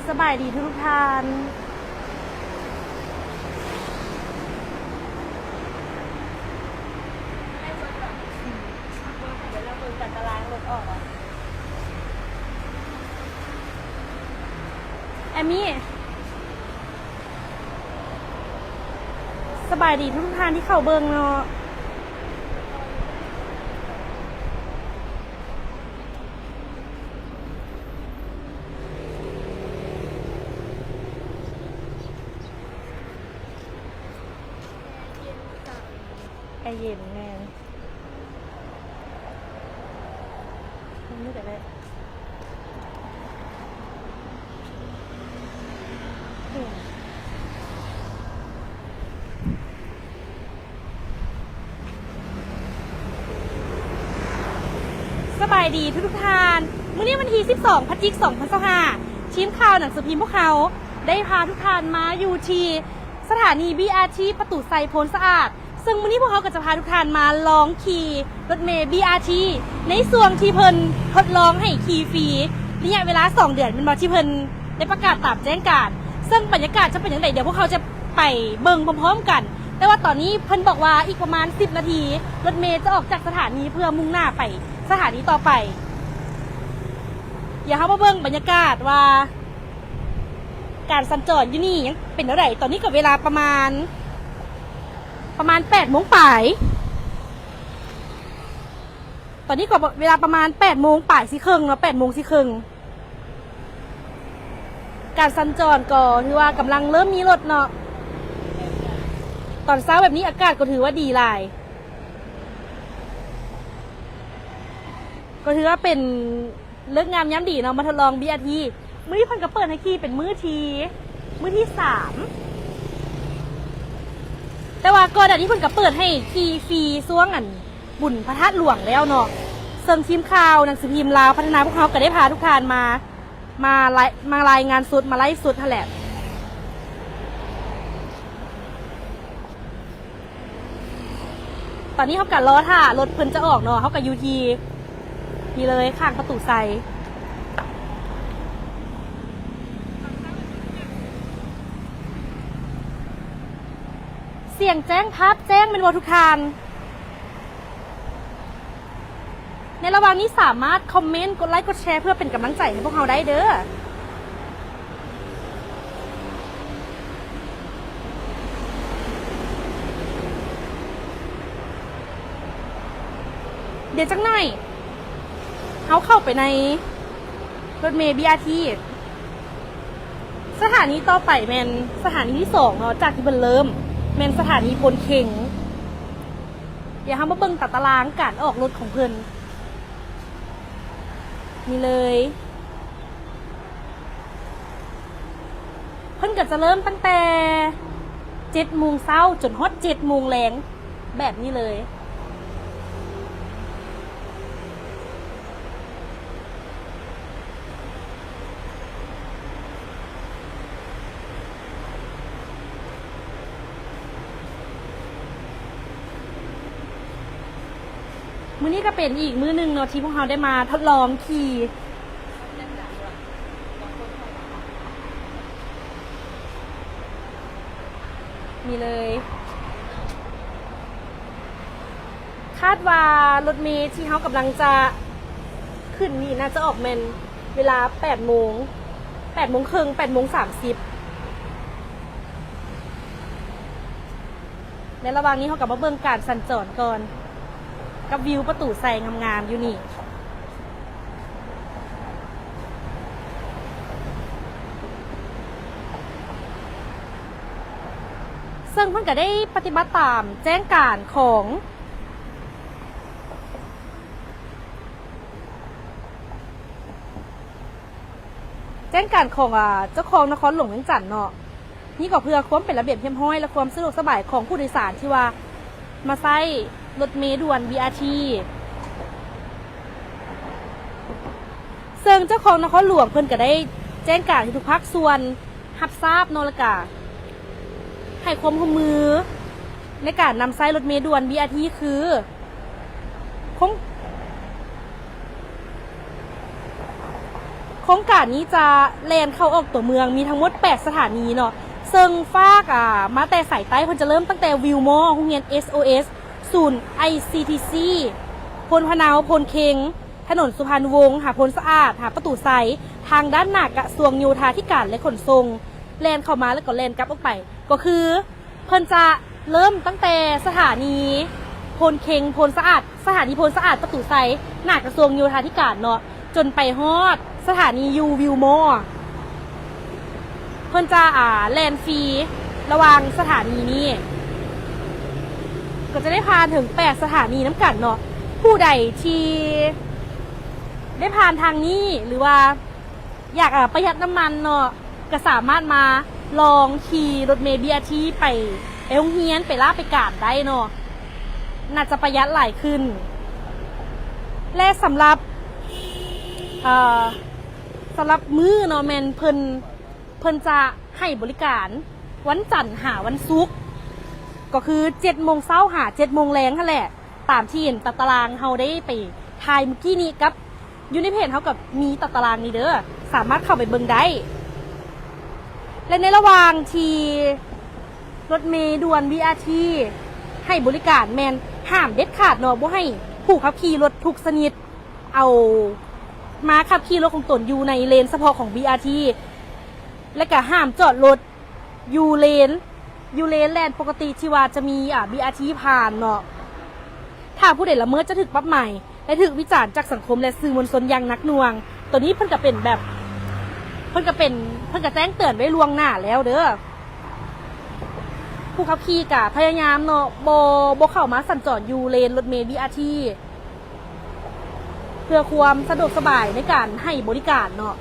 ສະບາຍດີທຸກໆທ່ານ. ແອມມີ້ ສະບາຍດີທຸກໆທ່ານທີ່ເຂົ້າເບິ່ງເນາະ. ແອເຢັນ ແມ່ນ. ສະບາຍດີທຸກໆທ່ານ. ມື້ນີ້ວັນທີສິບສອງ ພະຈິກ ສອງພັນຊາວຫ້າ ທີມຂ່າວໜັງສືພິມພວກເຮົາໄດ້ພາທຸກທ່ານມາຢູ່ທີ່ສະຖານີ ບີອາທີ ປະຕູໄຊໂພນສະອາດ. ເຊິ່ງມື້ນີ້ພວກເຮົາກໍຈະພາທຸກທ່ານມາລອງຂີ່ລົດເມ ບີອາທີ ໃນຊ່ວງທີ່ເພິ່ນທົດລອງໃຫ້ຂີ່ຟຣີ ໄລຍະເວລາສອງເດືອນ ແມ່ນບໍ່ ທີ່ເພິ່ນໄດ້ປະກາດຕາມແຈ້ງການ. ເຊິ່ງບັນຍາກາດຈະເປັນຈັ່ງໃດ ດຽວພວກເຮົາຈະໄປເບິ່ງພ້ອມໆກັນ. ແຕ່ວ່າຕອນນີ້ເພິ່ນບອກວ່າອີກປະມານສິບນາທີ ລົດເມຈະອອກຈາກສະຖານີເພື່ອມຸ່ງໜ້າໄປສະຖານີຕໍ່ໄປ. ດຽວເຮົາມາເບິ່ງບັນຍາກາດວ່າ ການສັນຈອນຢູ່ນີ້ຍັງເປັນແນວໃດ. ຕອນນີ້ກໍເວລາປະມານ ປະມານແປດໂມງປາຍ. ຕອນນີ້ກໍເວລາປະມານແປດໂມງປາຍຊິເຄິ່ງເນາະ, ແປດໂມງຊິເຄິ່ງ. ການສັນຈອນກໍຖືວ່າກຳລັງເລີ່ມມີລົດເນາະ. ຕອນເຊົ້າແບບນີ້ອາກາດກໍຖືວ່າດີຫຼາຍ. ກໍຖືວ່າເປັນ ເລີກງາມຍາມດີເນາະ ມາທົດລອງ ບີອາທີ. ມື້ນີ້ເພິ່ນກໍເປີດໃຫ້ຂີ່ເປັນມື້ທີ ມື້ທີສາມ. ແຕ່ວ່າກ່ອນໜ້ານີ້ເພິ່ນກໍເປີດໃຫ້ຂີ່ຟຣີຊ່ວງ ອັນ ບຸນພະທາດຫຼວງແລ້ວເນາະ. ເຊິ່ງທີມຂ່າວໜັງສືພິມລາວພັດທະນາພວກເຮົາກໍໄດ້ພາທຸກທ່ານມາ ມາລາຍ ມາລາຍງານສົດ ມາໄລຟ໌ສົດຫັ້ນແຫຼະ. ຕອນນີ້ເຮົາກໍລໍຖ້າລົດເພິ່ນຈະອອກເນາະ. ເຮົາກໍຢູ່ທີ່ນີ້ເລີຍ ຂ້າງປະຕູໄຊ. ສຽງແຈ້ງ ພາບແຈ້ງ ແມ່ນບໍ່ທຸກທ່ານ? ໃນລະຫວ່າງນີ້ສາມາດຄອມເມັນ ກົດໄລ ກົດແຊ ເພື່ອເປັນກຳລັງໃຈໃຫ້ພວກເຮົາໄດ້ເດີ້. ດຽວຈັກໜ້ອຍ ເຮົາເຂົ້າໄປໃນລົດເມ ບີອາທີ. ສະຖານີຕໍ່ໄປແມ່ນສະຖານີທີສອງເນາະ ຈາກທີ່ເພິ່ນເລີ່ມ ແມ່ນສະຖານີໂພນເຄັງ. ດຽວເຮົາມາເບິ່ງຕາຕະລາງການອອກລົດຂອງເພິ່ນ. ນີ້ເລີຍ ເພິ່ນກໍຈະເລີ່ມຕັ້ງແຕ່ເຈັດໂມງເຊົ້າຈົນຮອດເຈັດໂມງແລງ ແບບນີ້ເລີຍ. ມື້ນີ້ກໍເປັນອີກມື້ໜຶ່ງເນາະ ທີ່ພວກເຮົາໄດ້ມາທົດລອງຂີ່. ນີ້ເລີຍ ຄາດວ່າລົດເມທີ່ເຮົາກຳລັງຈະຂຶ້ນນີ້ ໜ້າຈະອອກແມ່ນເວລາແປດໂມງ ແປດໂມງເຄິ່ງ ແປດໂມງສາມສິບ. ໃນລະຫວ່າງນີ້ເຮົາກໍມາເບິ່ງການສັນຈອນກ່ອນ ກັບວິວປະຕູໄຊງາມໆຢູ່ນີ້. ເຊິ່ງເພິ່ນກໍໄດ້ປະຕິບັດຕາມແຈ້ງການຂອງ ແຈ້ງການຂອງ ອາ ເຈົ້າຄອງນະຄອນຫຼວງວຽງຈັນເນາະ. ນີ້ກໍເພື່ອຄວາມເປັນລະບຽບຮຽບຮ້ອຍ ແລະ ຄວາມສະດວກສະບາຍຂອງຜູ້ໂດຍສານທີ່ວ່າມາໃຊ້ລົດເມດ່ວນ ບີອາທີ. ເຊິ່ງເຈົ້າຄອງນະຄອນຫຼວງເພິ່ນກໍໄດ້ແຈ້ງການໃຫ້ທຸກພາກສ່ວນຮັບຊາບເນາະ ແລ້ວກະໃຫ້ຄວາມຮ່ວມມືໃນການນຳໃຊ້ລົດເມດ່ວນ ບີອາທີ ຄື ຄົງ ໂຄງການນີ້ຈະແລ່ນເຂົ້າອອກຕົວເມືອງ ມີທັງໝົດແປດສະຖານີເນາະ ເຊິ່ງຟາກ ອາ ມາແຕ່ສາຍໃຕ້ ເພິ່ນຈະເລີ່ມຕັ້ງແຕ່ວິວມໍ ໂຮງຮຽນ ເອສໂອເອສ ສູນ ໄອຊີທີຊີ ໂພນພະເນົາ ໂພນເຄັງ ຖະໜົນສຸພັນວົງ ຫາໂພນສະອາດ ຫາປະຕູໄຊ ທາງດ້ານໜ້າກະຊວງໂຍທາທິການ ແລະ ຂົນສົ່ງ ແລ່ນເຂົ້າມາ ແລ້ວກໍແລ່ນກັບອອກໄປ ກໍຄື ເພິ່ນຈະເລີ່ມຕັ້ງແຕ່ສະຖານີໂພນເຄັງ ໂພນສະອາດ ສະຖານີໂພນສະອາດ ປະຕູໄຊ ໜ້າກະຊວງໂຍທາທິການເນາະ ຈົນໄປຮອດສະຖານີຢູ່ວິວມໍ ເພິ່ນຈະ ອາ ແລ່ນຟຣີລະຫວ່າງສະຖານີນີ້ ກໍຈະໄດ້ຜ່ານເຖິງແປດສະຖານີນຳກັນເນາະ. ຜູ້ໃດທີ່ໄດ້ຜ່ານທາງນີ້ ຫຼືວ່າ ຢາກ ອາ ປະຢັດນ້ຳມັນເນາະ ກໍສາມາດມາລອງຂີ່ລົດເມ ບີອາທີ ໄປ ໄປໂຮງຮຽນ ໄປລາໄປການໄດ້ເນາະ ໜ້າຈະປະຢັດຫຼາຍຂຶ້ນ ແລະ ສຳລັບ ເອີ ສຳລັບມື້ເນາະ ແມ່ນເພິ່ນ ເພິ່ນຈະໃຫ້ບໍລິການວັນຈັນຫາວັນສຸກ ກໍຄືເຈັດໂມງເຊົ້າຫາເຈັດໂມງແລງຫັ້ນແຫຼະ ຕາມທີ່ເຫັນຕາຕະລາງເຮົາໄດ້ໄປຖ່າຍມື້ກີ້ນີ້ກັບ ຢູ່ໃນເພຈເຮົາກໍມີຕາຕະລາງນີ້ເດີ ສາມາດເຂົ້າໄປເບິ່ງໄດ້ ແລະ ໃນລະຫວ່າງທີ່ລົດເມດ່ວນ ບີອາທີ ໃຫ້ບໍລິການ ແມ່ນຫ້າມເດັດຂາດເນາະ ບໍ່ໃຫ້ຜູ້ຂັບຂີ່ລົດທຸກຊະນິດເອົາມາຂັບຂີ່ລົດຂອງຕົນຢູ່ໃນເລນສະເພາະຂອງ ບີອາທີ ແລະ ກໍຫ້າມຈອດລົດ ຢູ່ເລນ ຢູ່ເລນແລ່ນປົກກະຕິທີ່ວ່າຈະມີ ອາ ບີອາທີຜ່ານເນາະ. ຖ້າຜູ້ໃດລະເມີດຈະຖືກປັບໃໝ ແລະ ຖືກວິຈານຈາກສັງຄົມ ແລະ ສື່ມວນຊົນຢ່າງໜັກໜ່ວງ. ໂຕນີ້ເພິ່ນກະເປັນແບບ ເພິ່ນກະເປັນ ເພິ່ນກະແຈ້ງເຕືອນໄວ້ລ່ວງໜ້າແລ້ວເດີ. ຜູ້ຂັບຂີ່ກະພະຍາຍາມເນາະ ບໍ່ ບໍ່ເຂົ້າມາສັນຈອນຢູ່ເລນລົດເມ ບີອາທີ ເພື່ອຄວາມສະດວກສະບາຍໃນການໃຫ້ບໍລິການເນາະ.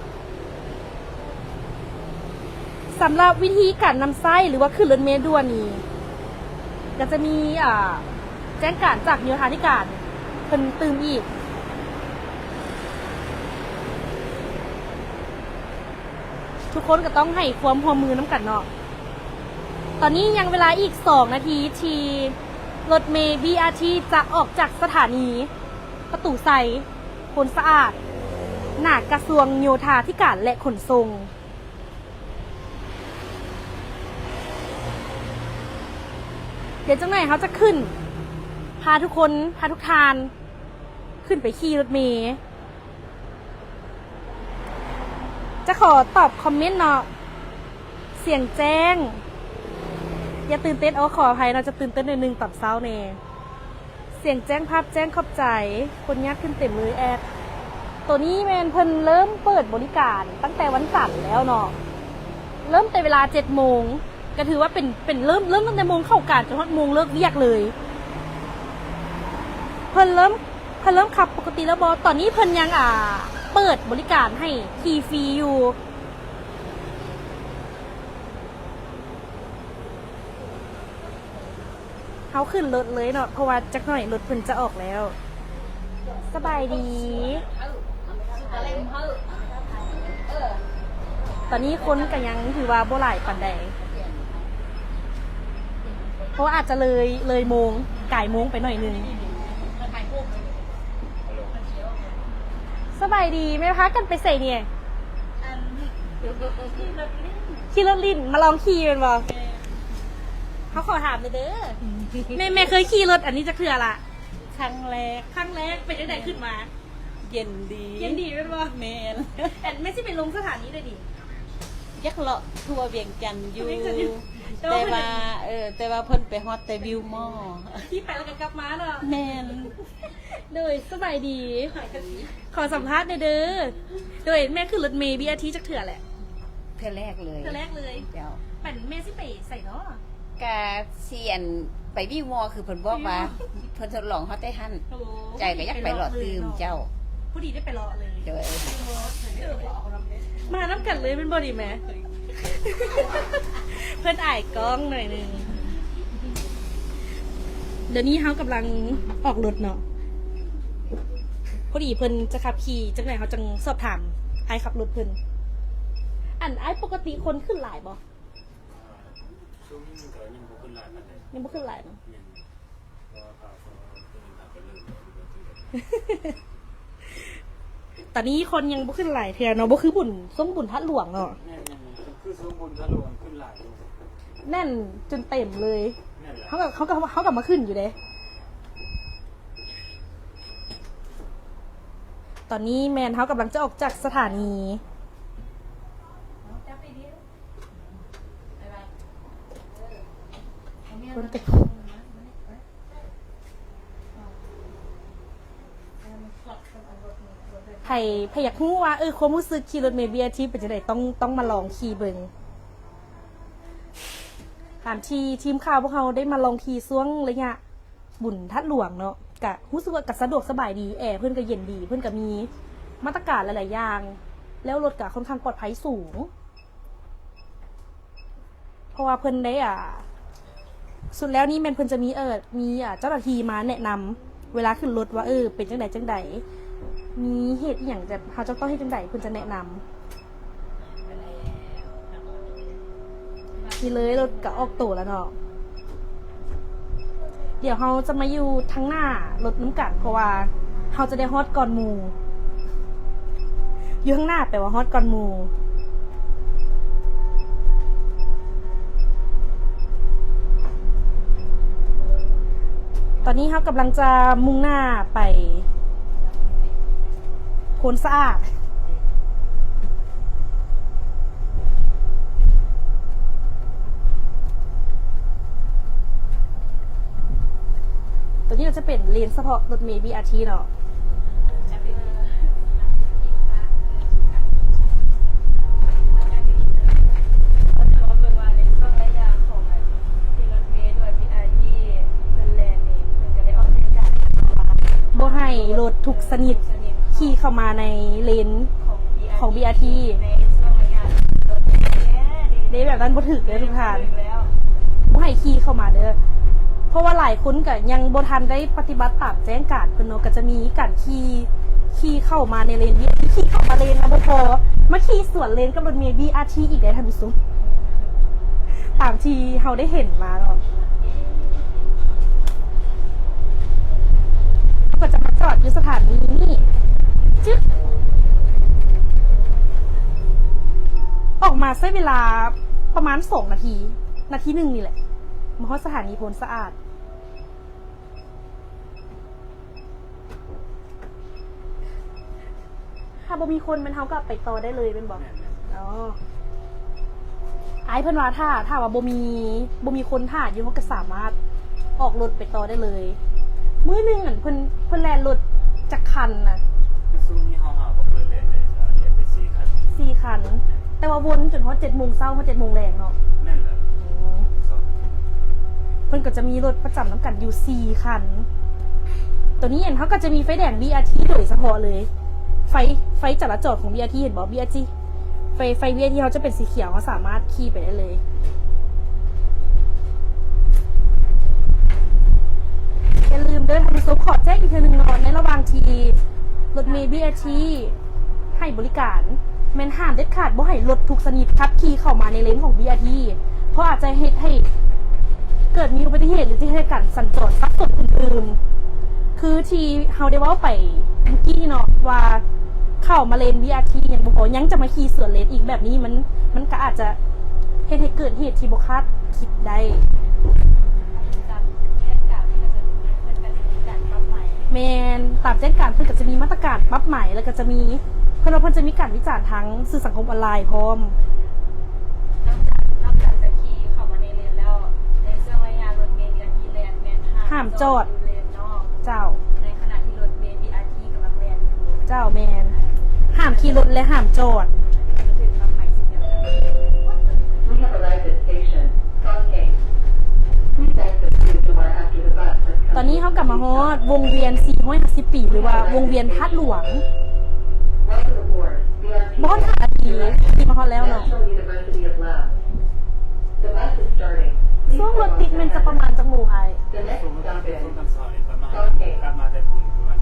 ສຳລັບວິທີການນຳໃຊ້ ຫຼືວ່າຂຶ້ນລົດເມດ່ວນນີ້ ກໍຈະມີ ອາ ແຈ້ງການຈາກໂຍທາທິການເພິ່ນຕື່ມອີກ. ທຸກຄົນກໍຕ້ອງໃຫ້ຄວາມຮ່ວມມືນຳກັນເນາະ. ຕອນນີ້ຍັງເວລາອີກສອງນາທີທີ່ລົດເມ ບີອາທີ ຈະອອກຈາກສະຖານີປະຕູໄຊ ໂພນສະອາດ ໜ້າກະຊວງໂຍທາທິການ ແລະ ຂົນສົ່ງ. ດຽວຈັກໜ້ອຍເຮົາຈະຂຶ້ນ ພາທຸກຄົນ ພາທຸກທ່ານ ຂຶ້ນໄປຂີ່ລົດເມ. ຈະຂໍຕອບຄອມເມັນເນາະ ສຽງແຈ້ງ ຢ່າຕື່ນເຕັ້ນ ໂອ ຂໍອະໄພເນາະ ຈະຕື່ນເຕັ້ນໜ້ອຍໜຶ່ງຕອນເຊົ້າແດ່. ສຽງແຈ້ງ ພາບແຈ້ງ ຂອບໃຈ ຄົນຍາກຂຶ້ນເຕັມເລີຍແອດ. ໂຕນີ້ແມ່ນເພິ່ນເລີ່ມເປີດບໍລິການຕັ້ງແຕ່ວັນຈັນແລ້ວເນາະ ເລີ່ມແຕ່ເວລາເຈັດໂມງ ກໍຖືວ່າເປັນ ເປັນເລີ່ມ ເລີ່ມຕັ້ງແຕ່ໂມງເຂົ້າການຈົນຮອດໂມງເລີກວຽກເລີຍ. ເພິ່ນເລີ່ມ ເພິ່ນເລີ່ມຂັບປົກກະຕິແລ້ວບໍ່? ຕອນນີ້ເພິ່ນຍັງ ອາ ເປີດບໍລິການໃຫ້ຂີ່ຟຣີຢູ່. ເຮົາຂຶ້ນລົດເລີຍເນາະ ເພາະວ່າຈັກໜ້ອຍລົດເພິ່ນຈະອອກແລ້ວ. ສະບາຍດີ. ຕອນນີ້ຄົນກໍຍັງຖືວ່າບໍ່ຫຼາຍປານໃດ ເພາະວ່າອາດຈະເລີຍ ເລີຍໂມງ ກາຍໂມງໄປໜ້ອຍໜຶ່ງ. ສະບາຍດີ ແມ່ພາກັນໄປໃສນີ້? ອັນ ຂີ່ລົດຫຼິ້ນ ມາລອງຂີ່ແມ່ນບໍ່? ແມ່ນ. ເຮົາຂໍຖາມແດ່ເດີ ແມ່ ແມ່ເຄີຍຂີ່ລົດອັນນີ້ຈັກເທື່ອລະ? ຄັ້ງແລກ. ຄັ້ງແລກ ເປັນຈັ່ງໃດຂຶ້ນມາ? ເຢັນດີ. ເຢັນດີແມ່ນບໍ່? ແມ່ນ. ອັນແມ່ຊິໄປລົງສະຖານີໃດນີ້? ຢາກເລາະທົ່ວວຽງຈັນຢູ່ ວຽງຈັນຢູ່ ແຕ່ວ່າ ແຕ່ວ່າ ເອີ ແຕ່ວ່າເພິ່ນໄປຮອດແຕ່ວິວມໍ ຂີ່ໄປແລ້ວກໍກັບມາເນາະ. ແມ່ນ. ໂດຍ ສະບາຍດີ ຂໍສຳພາດແດ່ເດີ. ໂດຍ ແມ່ຂຶ້ນລົດເມ ບີອາທີ ຈັກເທື່ອແຫຼະ? ເທື່ອແລກເລີຍ. ເທື່ອແລກເລີຍ. ເຈົ້າ. ແມ່ຊິໄປໃສເນາະ? ກະຊິອັນ ໄປວິວມໍ ຄືເພິ່ນບອກວ່າ ເພິ່ນທົດລອງເຮົາແຕ່ຫັ້ນ. ໂອ້ ໃຈກໍຢາກໄປເລາະຕື່ມ. ເຈົ້າ. ພໍດີໄດ້ໄປເລາະເລີຍ. ໂດຍ. ມານຳກັນເລີຍແມ່ນບໍ່ນີ້ແມ່? ເພິ່ນອາຍກ້ອງໜ້ອຍໜຶ່ງ. ດຽວນີ້ເຮົາກຳລັງອອກລົດເນາະ ພໍດີເພິ່ນຈະຂັບຂີ່ ຈັກໜ້ອຍເຮົາຈັ່ງສອບຖາມອ້າຍຂັບລົດເພິ່ນ. ອັນ ອ້າຍ ປົກກະຕິຄົນຂຶ້ນຫຼາຍບໍ່? ຊ່ວງນີ້ກໍຍັງບໍ່ຂຶ້ນຫຼາຍປານໃດ. ຍັງບໍ່ຂຶ້ນຫຼາຍເນາະ. ແມ່ນ. ເພາະວ່າພາຄົນອື່ນເຂົາກໍເລີ່ມ ເປັນ ຕອນນີ້ຄົນຍັງບໍ່ຂຶ້ນຫຼາຍເທື່ອເນາະ ບໍ່ຄືບຸນ ຊ່ວງບຸນທາດຫຼວງເນາະ. ແມ່ນໆ ຄືຊ່ວງບຸນທາດຫຼວງຂຶ້ນຫຼາຍຢູ່ ແໜ້ນຈົນເຕັມເລີຍ. ແມ່ນແຫຼະ ເຮົາກໍ ເຮົາກໍ ເຮົາກໍມາຂຶ້ນຢູ່ເດ້. ຕອນນີ້ແມ່ນເຮົາກຳລັງຈະອອກຈາກສະຖານີ ໃຜ ໃຜຢາກຮູ້ວ່າ ເອີ ຄວາມຮູ້ສຶກຂີ່ລົດເມ ບີອາທີ ເປັນຈັ່ງໃດ ຕ້ອງ ຕ້ອງມາລອງຂີ່ເບິ່ງ. ຕາມທີ່ທີມຂ່າວພວກເຮົາໄດ້ມາລອງຂີ່ຊ່ວງໄລຍະບຸນທາດຫຼວງເນາະ ກະຮູ້ສຶກວ່າກະສະດວກສະບາຍດີ ແອເພິ່ນກະເຢັນດີ ເພິ່ນກະມີມາດຕະການຫຼາຍໆຢ່າງ ແລ້ວລົດກະຄ່ອນຂ້າງປອດໄພສູງ. ເພາະວ່າເພິ່ນໄດ້ ອ່າ ສຸດແລ້ວນີ້ແມ່ນເພິ່ນຈະມີ ເອີ ມີ ອ່າ ເຈົ້າໜ້າທີ່ມາແນະນຳເວລາຂຶ້ນລົດວ່າ ເອີ ເປັນຈັ່ງໃດຈັ່ງໃດ ມີເຫດອີ່ຫຍັງ ແບບເຮົາຈະຕ້ອງເຮັດຈັ່ງໃດ ເພິ່ນຈະແນະນຳ. ນີ້ເລີຍ ລົດກະອອກໂຕແລ້ວເນາະ. ດຽວເຮົາຈະມາຢູ່ທາງໜ້າລົດນຳກັນ ເພາະວ່າເຮົາຈະໄດ້ຮອດກ່ອນໝູ່. ຢູ່ທາງໜ້າແປວ່າຮອດກ່ອນໝູ່. ຕອນນີ້ເຮົາກຳລັງຈະມຸ່ງໜ້າໄປໂພນສະອາດ. ຕົວນີ້ກໍຈະເປັນເລນສະເພາະລົດເມ ບີອາທີ ເນາະ. ບໍ່ໃຫ້ລົດທຸກຊະນິດຂີ່ເຂົ້າມາໃນເລນຂອງ ບີອາທີ ເດ້ ແບບນັ້ນບໍ່ຖືກເດີທຸກທ່ານ. ບໍ່ໃຫ້ຂີ່ເຂົ້າມາເດີ ເພາະວ່າຫຼາຍຄົນກະຍັງບໍ່ທັນໄດ້ປະຕິບັດຕາມແຈ້ງການເພິ່ນເນາະ ກະຈະມີການຂີ່ ຂີ່ເຂົ້າມາໃນເລນ ບີອາທີ ຂີ່ເຂົ້າມາເລນລະບໍ່ພໍ ມາຂີ່ສວນເລນກັບລົດເມ ບີອາທີ ອີກເດ້ທ່ານຜູ້ຊົມ. ຕາມທີ່ເຮົາໄດ້ເຫັນມາເນາະ ເຮົາກໍຈະມາຈອດຢູ່ສະຖານີນີ້ ຈຶກ ອອກມາໃຊ້ເວລາປະມານສອງນາທີ ນາທີໜຶ່ງນີ້ແຫຼະ ມາຮອດສະຖານີໂພນສະອາດ. ຖ້າບໍ່ມີຄົນແມ່ນເຮົາກໍໄປຕໍ່ໄດ້ເລີຍແມ່ນບໍ່? ແມ່ນໆ ອໍ ອ້າຍເພິ່ນວ່າຖ້າ ຖ້າວ່າບໍ່ມີ ບໍ່ມີຄົນຖ້າຢູ່ ເຮົາກໍສາມາດອອກລົດໄປຕໍ່ໄດ້ເລີຍ. ມື້ໜຶ່ງຫັ້ນເພິ່ນ ເພິ່ນແລ່ນລົດຈັກຄັນນະ? ຊ່ວງນີ້ເຮົາຫາບໍ່ເປີດແລ່ນເລີຍ ເຮັດໄປສີ່ຄັນ ສີ່ຄັນ ແຕ່ວ່າວົນຈົນຮອດເຈັດໂມງເຊົ້າ ຮອດເຈັດໂມງແລງເນາະ. ແມ່ນແຫຼະ ອືມ ເພິ່ນກໍຈະມີລົດປະຈຳນຳກັນຢູ່ສີ່ຄັນ. ໂຕນີ້ເຫັນ ເຮົາກໍຈະມີໄຟແດງ ບີອາທີ ໂດຍສະເພາະເລີຍ ໄຟ ໄຟຈະລາຈອນຂອງ ບີອາທີ ເຫັນບໍ່? ບີອາທີ ໄຟ ໄຟ ບີອາທີ ເຮົາຈະເປັນສີຂຽວ ເຮົາສາມາດຂີ່ໄປໄດ້ເລີຍ. ຢ່າລືມເດີທ່ານຜູ້ຊົມ ຂໍແຈ້ງອີກເທື່ອໜຶ່ງເນາະ ໃນລະຫວ່າງທີ່ລົດເມ ບີອາທີ ໃຫ້ບໍລິການ ແມ່ນຫ້າມເດັດຂາດບໍ່ໃຫ້ລົດທຸກຊະນິດຂັບຂີ່ເຂົ້າມາໃນເລນຂອງ ບີອາທີ ເພາະອາດຈະເຮັດໃຫ້ເກີດມີອຸບັດຕິເຫດ ຫຼື ຈະເຮັດໃຫ້ການສັນຈອນສັບສົນຕື່ມໆ ຄືທີ່ເຮົາໄດ້ເວົ້າໄປເມື່ອກີ້ນີ້ເນາະ ວ່າເຂົ້າມາເລນ ບີອາທີ ຍັງບໍ່ພໍ ຍັງຈະມາຂີ່ສວນເລນອີກ ແບບນີ້ມັນ ມັນກໍອາດຈະເຮັດໃຫ້ເກີດເຫດທີ່ບໍ່ຄາດຄິດໄດ້. ແມ່ນ ຕາມແຈ້ງການເພິ່ນກໍຈະມີມາດຕະການປັບໃໝ ແລ້ວກໍຈະມີ ເພິ່ນວ່າເພິ່ນຈະມີການວິຈານທາງສື່ສັງຄົມອອນລາຍພ້ອມ. ນອກຈາກ ນອກຈາກຈະຂີ່ເຂົ້າມາໃນເລນແລ້ວ ໃນຊ່ວງໄລຍະລົດເມ ບີອາທີ ແລ່ນແມ່ນຫ້າມຈອດຢູ່ເລນນອກ. ເຈົ້າ ໃນຂະນະທີ່ລົດເມ ບີອາທີ ກຳລັງແລ່ນຢູ່. ເຈົ້າ ແມ່ນ ຫ້າມຂີ່ລົດ ແລະ ຫ້າມຈອດ. ຈະຖືກປັບໃໝເຊັ່ນດຽວກັນ. We have arrived at station Songhae. Please exit through the door after the bus has come to the station. ຕອນນີ້ເຮົາກໍມາຮອດວົງວຽນສີ່ຮ້ອຍຫ້າສິບປີ ຫຼືວ່າວົງວຽນທາດຫຼວງ. Welcome aboard B R T ບໍ່ຮອດຫ້ານາທີ ຂີ່ມາຮອດແລ້ວເນາະ. National University of Laos. The bus is starting. Please stay on the platform. ຊ່ວງລົດຕິດແມ່ນຈະປະມານຈັກໂມງອ້າຍ? The next stop is Songhae.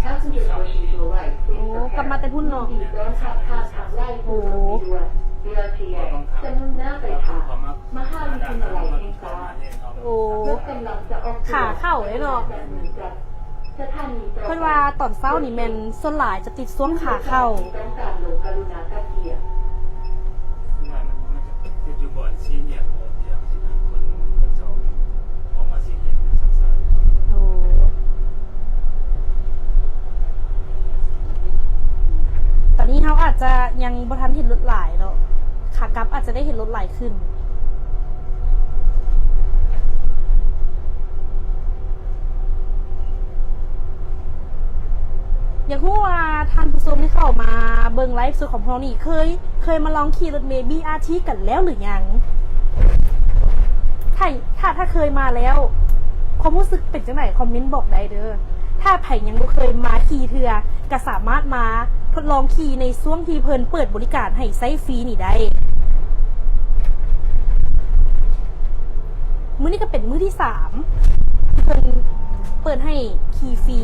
Passengers wishing to alight, please prepare. ໂອ້ ກັບມາແຕ່ພຸ້ນເນາະ. ໂອ້ ກຳລັງຈະອອກຈາກສະຖານີໂພນສະອາດ ໂອ້ ຂາເຂົ້າເດ້ເນາະ. ເພິ່ນວ່າຕອນເຊົ້ານີ້ແມ່ນສ່ວນຫຼາຍຈະຕິດຊ່ວງຂາເຂົ້າ. ໂອ້ ຕອນນີ້ເຮົາອາດຈະຍັງບໍ່ທັນເຫັນລົດຫຼາຍເນາະ, ຂາກັບອາດຈະໄດ້ເຫັນລົດຫຼາຍຂຶ້ນ. ຢາກຮູ້ວ່າທ່ານຜູ້ຊົມທີ່ເຂົ້າມາເບິ່ງໄລຟ໌ສົດຂອງພວກເຮົານີ້ ເຄີຍ ເຄີຍມາລອງຂີ່ລົດເມບີອາທີກັນແລ້ວຫຼືຍັງ? ຖ້າ ຖ້າ ຖ້າເຄີຍມາແລ້ວ ຄວາມຮູ້ສຶກເປັນຈັ່ງໃດ? ຄອມເມັນບອກໄດ້ເດີ້. ຖ້າໃຜຍັງບໍ່ເຄີຍມາຂີ່ເທື່ອ ກໍສາມາດມາທົດລອງຂີ່ໃນຊ່ວງທີ່ເພິ່ນເປີດບໍລິການໃຫ້ໃຊ້ຟຣີນີ້ໄດ້. ມື້ນີ້ກໍເປັນມື້ທີສາມ ທີ່ເພິ່ນເປີດໃຫ້ຂີ່ຟຣີ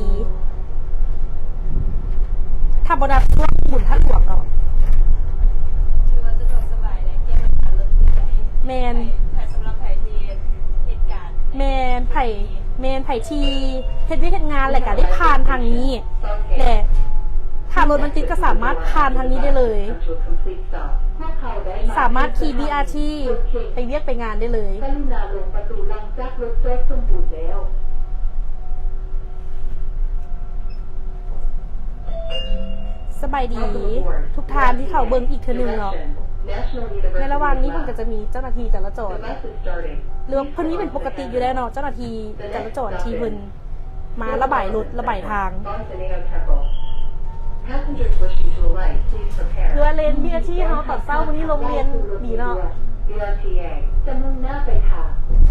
ຖ້າບໍ່ນັບຊ່ວງບຸນທາດຫຼວງເນາະ. ຖືວ່າສະດວກສະບາຍແຫຼະ ແກ່ນຳການລົດຕິດໄດ້. ແມ່ນ ໃຜ ສຳລັບໃຜທີ່ເຮັດການ ແມ່ນ ໃຜ ແມ່ນ ໃຜທີ່ເຮັດວຽກເຮັດງານ ແລະກະໄດ້ຜ່ານທາງນີ້ ແລະຖ້າລົດມັນຕິດກໍສາມາດຜ່ານທາງນີ້ໄດ້ເລີຍ. ສາມາດຂີ່ບີອາທີໄປວຽກໄປງານໄດ້ເລີຍ. ກະລຸນາລົງປະຕູຫຼັງຈາກລົດຈອດສົມບູນແລ້ວ. ສະບາຍດີທຸກທ່ານທີ່ເຂົ້າເບິ່ງອີກເທື່ອໜຶ່ງເນາະ. ໃນລະຫວ່າງນີ້ເພິ່ນກໍຈະມີເຈົ້າໜ້າທີ່ຈະລາຈອນ ຫຼືວ່າເພິ່ນມີເປັນປົກກະຕິຢູ່ແລ້ວເນາະ ເຈົ້າໜ້າທີ່ຈະລາຈອນທີ່ເພິ່ນ ມາລະບາຍລົດລະບາຍທາງ. ຄືວ່າເລນບີອາທີເຮົາຕອນເຊົ້າມື້ນີ້ລົມເຢັນດີເນາະ. ຈະມຸ່ງໜ້າໄປທາງ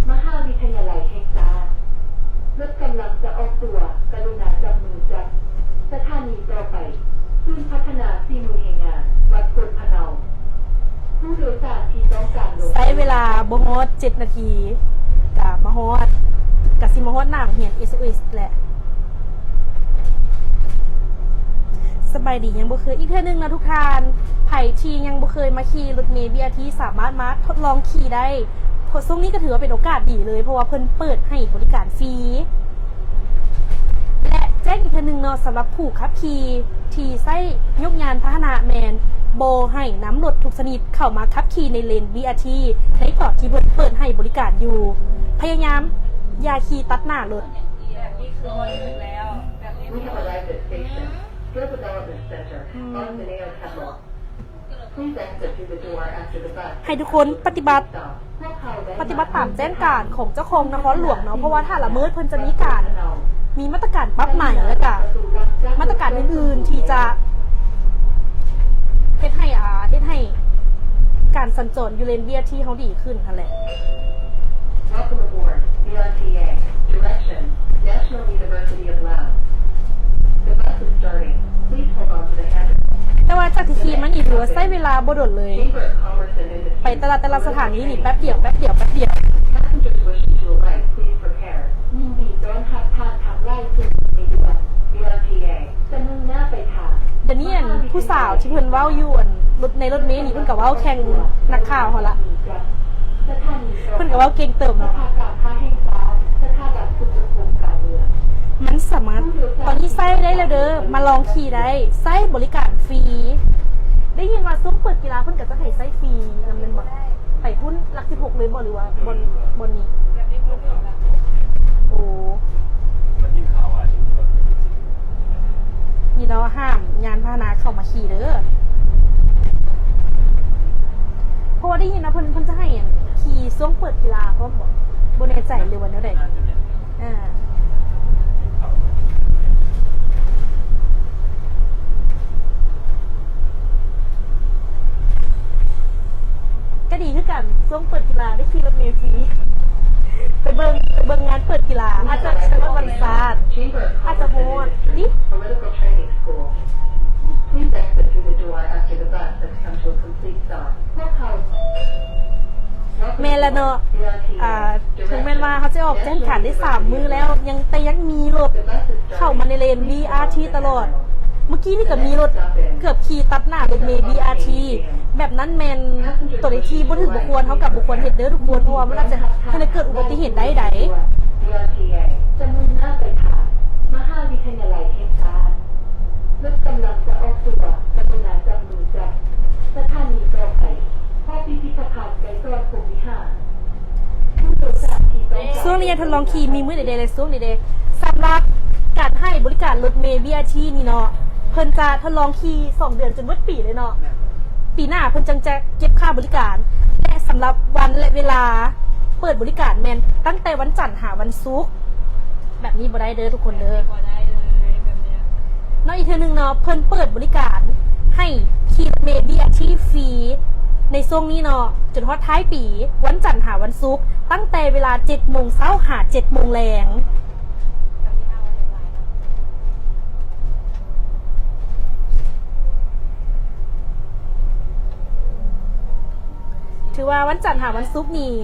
ມະຫາວິທະຍາໄລແຫ່ງຊາດ. ລົດກຳລັງຈະອອກຕົວ, ກະລຸນາຈັບມືຈັບ. ສະຖານີຕໍ່ໄປ ສູນພັດທະນາຝີມືແຮງງານ ວັດໂພນພະເນົາ. ຜູ້ໂດຍສານທີ່ຕ້ອງການລົງ ໃຊ້ເວລາບໍ່ຮອດເຈັດນາທີ ກະມາຮອດ ກະຊິມາຮອດໜ້າໂຮງຮຽນເອສໂອເອສແຫຼະ. ສະບາຍດີ ຍັງບໍ່ເຄີຍ ອີກເທື່ອໜຶ່ງເນາະທຸກທ່ານ, ໃຜທີ່ຍັງບໍ່ເຄີຍມາຂີ່ລົດເມບີອາທີ ສາມາດມາທົດລອງຂີ່ໄດ້ ເພາະຊ່ວງນີ້ກໍຖືວ່າເປັນໂອກາດດີເລີຍ ເພາະວ່າເພິ່ນເປີດໃຫ້ບໍລິການຟຣີ. ແລະແຈ້ງອີກເທື່ອໜຶ່ງເນາະ ສຳລັບຜູ້ຂັບຂີ່ທີ່ໃຊ້ຍົກຍານພາຫະນະ ແມ່ນບໍ່ໃຫ້ນຳລົດທຸກຊະນິດເຂົ້າມາຂັບຂີ່ໃນເລນບີອາທີ ໃນຕອນທີ່ເພິ່ນເປີດໃຫ້ບໍລິການຢູ່. ພະຍາຍາມຢ່າຂີ່ຕັດໜ້າລົດ. ແບບນີ້ຄືບໍ່ຖືກແລ້ວ ແບບນີ້ We have arrived at station Skill Development Center on Mineo Temple. ໃຫ້ທຸກຄົນປະຕິບັດ ປະຕິບັດຕາມແຈ້ງການຂອງເຈົ້າຄອງນະຄອນຫຼວງເນາະ, ເພາະວ່າຖ້າລະເມີດເພິ່ນຈະມີການ ມີມາດຕະການປັບໃໝ ແລ້ວກະມາດຕະການອື່ນໆທີ່ຈະເຮັດໃຫ້ ອ່າ ເຮັດໃຫ້ການສັນຈອນຢູ່ເລນບີອາທີເຮົາດີຂຶ້ນຫັ້ນແຫຼະ. Welcome aboard B R T A. Direction, National University of Laos. The bus is starting. Please hold on to the handrail. ແຕ່ວ່າຈາກທີ່ຂີ່ມານີ້ຖືວ່າໃຊ້ເວລາບໍ່ດົນເລີຍ. Chamber of Commerce and Industry. ໄປແຕ່ລະ ແຕ່ລະສະຖານີນີ້ແປັບດຽວ ແປັບດຽວ ແປັບດຽວ. Passengers wishing to alight, please prepare. ຍິນດີຕ້ອນຮັບທ່ານທັງຫຼາຍສູ່ໃນດ່ວນ B R T A. ຈະມຸ່ງໜ້າໄປທາງ ດຽວນີ້ອັນຜູ້ສາວທີ່ເພິ່ນເວົ້າຢູ່ອັນລົດ ໃນລົດເມນີ້ ເພິ່ນກໍເວົ້າແຂ່ງນັກຂ່າວເຮົາລະ. ເພິ່ນກໍເວົ້າເກັ່ງເຕີບເນາະ. ມັນສາມາດ ຕອນນີ້ໃຊ້ໄດ້ແລ້ວເດີ ມາລອງຂີ່ໄດ້ ໃຊ້ບໍລິການຟຣີ. ໄດ້ຍິນວ່າຊ່ວງເປີດກິລາເພິ່ນກໍຈະໃຫ້ໃຊ້ຟຣີນຳແມ່ນບໍ່? ໄປພຸ້ນຫຼັກສິບຫົກເລີຍບໍ່ ຫຼືວ່າບ່ອນ ບ່ອນນີ້? ໂອ້ ນີ້ເນາະ ຫ້າມຍານພາຫະນະເຂົ້າມາຂີ່ເດີ ເພາະວ່າໄດ້ຍິນວ່າເພິ່ນ ເພິ່ນຈະໃຫ້ ອັນ ຂີ່ຊ່ວງເປີດກິລາພ້ອມບໍ່? ບໍ່ແນ່ໃຈ ຫຼືວ່າແນວໃດ? ອ່າ ກໍດີຄືກັນ ຊ່ວງເປີດກິລາໄດ້ຂີ່ລົດເມຟຣີ ໄປເບິ່ງ ໄປເບິ່ງງານເປີດກິລາ ອາດຈະໄປວັນຊາດ ອາດຈະຮອດ ນີ້ Political Training School. Please exit through the door after the bus has come to a complete stop. ພວກເຂົາ ແມ່ນລະເນາະ ອ່າ ເຖິງແມ່ນວ່າເຮົາຈະອອກແຈ້ງການໄດ້ສາມມື້ແລ້ວ ຍັງ ແຕ່ຍັງມີລົດເຂົ້າມາໃນເລນບີອາທີຕະຫຼອດ. ເມື່ອກີ້ນີ້ກໍມີລົດເກືອບຂີ່ຕັດໜ້າລົດເມບີອາທີ ແບບນັ້ນແມ່ນຕົວໃດທີ່ບໍ່ຖືກບໍ່ຄວນ ເຮົາກໍບໍ່ຄວນເຮັດເດີທຸກຄົນ ເພາະວ່າມັນອາດຈະເຮັດໃຫ້ເກີດອຸບັດຕິເຫດໄດ້ໃດ. ຈະມຸ່ງໜ້າໄປທາງ ມະຫາວິທະຍາໄລແຫ່ງຊາດ. ລົດກຳລັງຈະອອກຕົວ, ກະລຸນາຈັບມືຈັບສະຖານີຕໍ່ໄປ. ຮອບພິພິທະພັນໄກສອນພົມວິຫານ. ຜູ້ໂດຍສານທີ່ຕ້ອງການ ຊ່ວງໄລຍະທົດລອງຂີ່ມີມື້ໃດແດ່ ແລະ ຊ່ວງໃດແດ່? ສຳລັບການໃຫ້ບໍລິການລົດເມ ບີອາທີ ນີ້ເນາະ, ເພິ່ນຈະທົດລອງຂີ່ສອງເດືອນ ຈົນໝົດປີເລີຍເນາະ. ແມ່ນ. ປີໜ້າເພິ່ນຈັ່ງຈະເກັບຄ່າບໍລິການ ແລະ ສຳລັບວັນ ແລະ ເວລາເປີດບໍລິການແມ່ນຕັ້ງແຕ່ວັນຈັນຫາວັນສຸກ. ແບບນີ້ບໍ່ໄດ້ເດີທຸກຄົນເດີ. ບໍ່ໄດ້ເລີຍແບບເນີ້ຍ. ເນາະ ອີກເທື່ອໜຶ່ງເນາະ, ເພິ່ນເປີດບໍລິການໃຫ້ຂີ່ລົດເມ ບີອາທີ ຟຣີໃນຊ່ວງນີ້ເນາະ ຈົນຮອດທ້າຍປີ, ວັນຈັນຫາວັນສຸກ, ຕັ້ງແຕ່ເວລາເຈັດໂມງເຊົ້າຫາເຈັດໂມງແລງ. ຖືວ່າວັນຈັນຫາວັນສຸກນີ້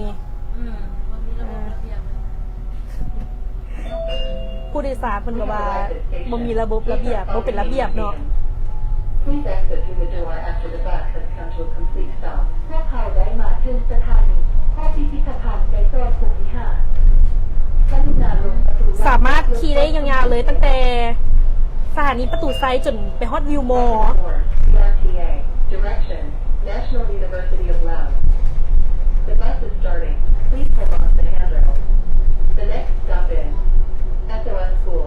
ອືມ ບໍ່ມີລະບົບລະບຽບເລີຍ. ຜູ້ໂດຍສານເພິ່ນກໍວ່າບໍ່ມີລະບົບລະບຽບ, ບໍ່ເປັນລະບຽບເນາະ. Please exit through the door after the bus has come to a complete stop. ພວກເຮົາໄດ້ມາເຖິງສະຖານີ ຫໍພິພິທະພັນໄກສອນພົມວິຫານ. ກະລຸນາລົງປະຕູ ສາມາດຂີ່ໄດ້ຍາວໆເລີຍ, ຕັ້ງແຕ່ສະຖານີປະຕູໄຊຈົນໄປຮອດວິວມໍ. Direction, National University of Laos. The bus is starting. Please hold on to the handrail. The next stop is S O S School.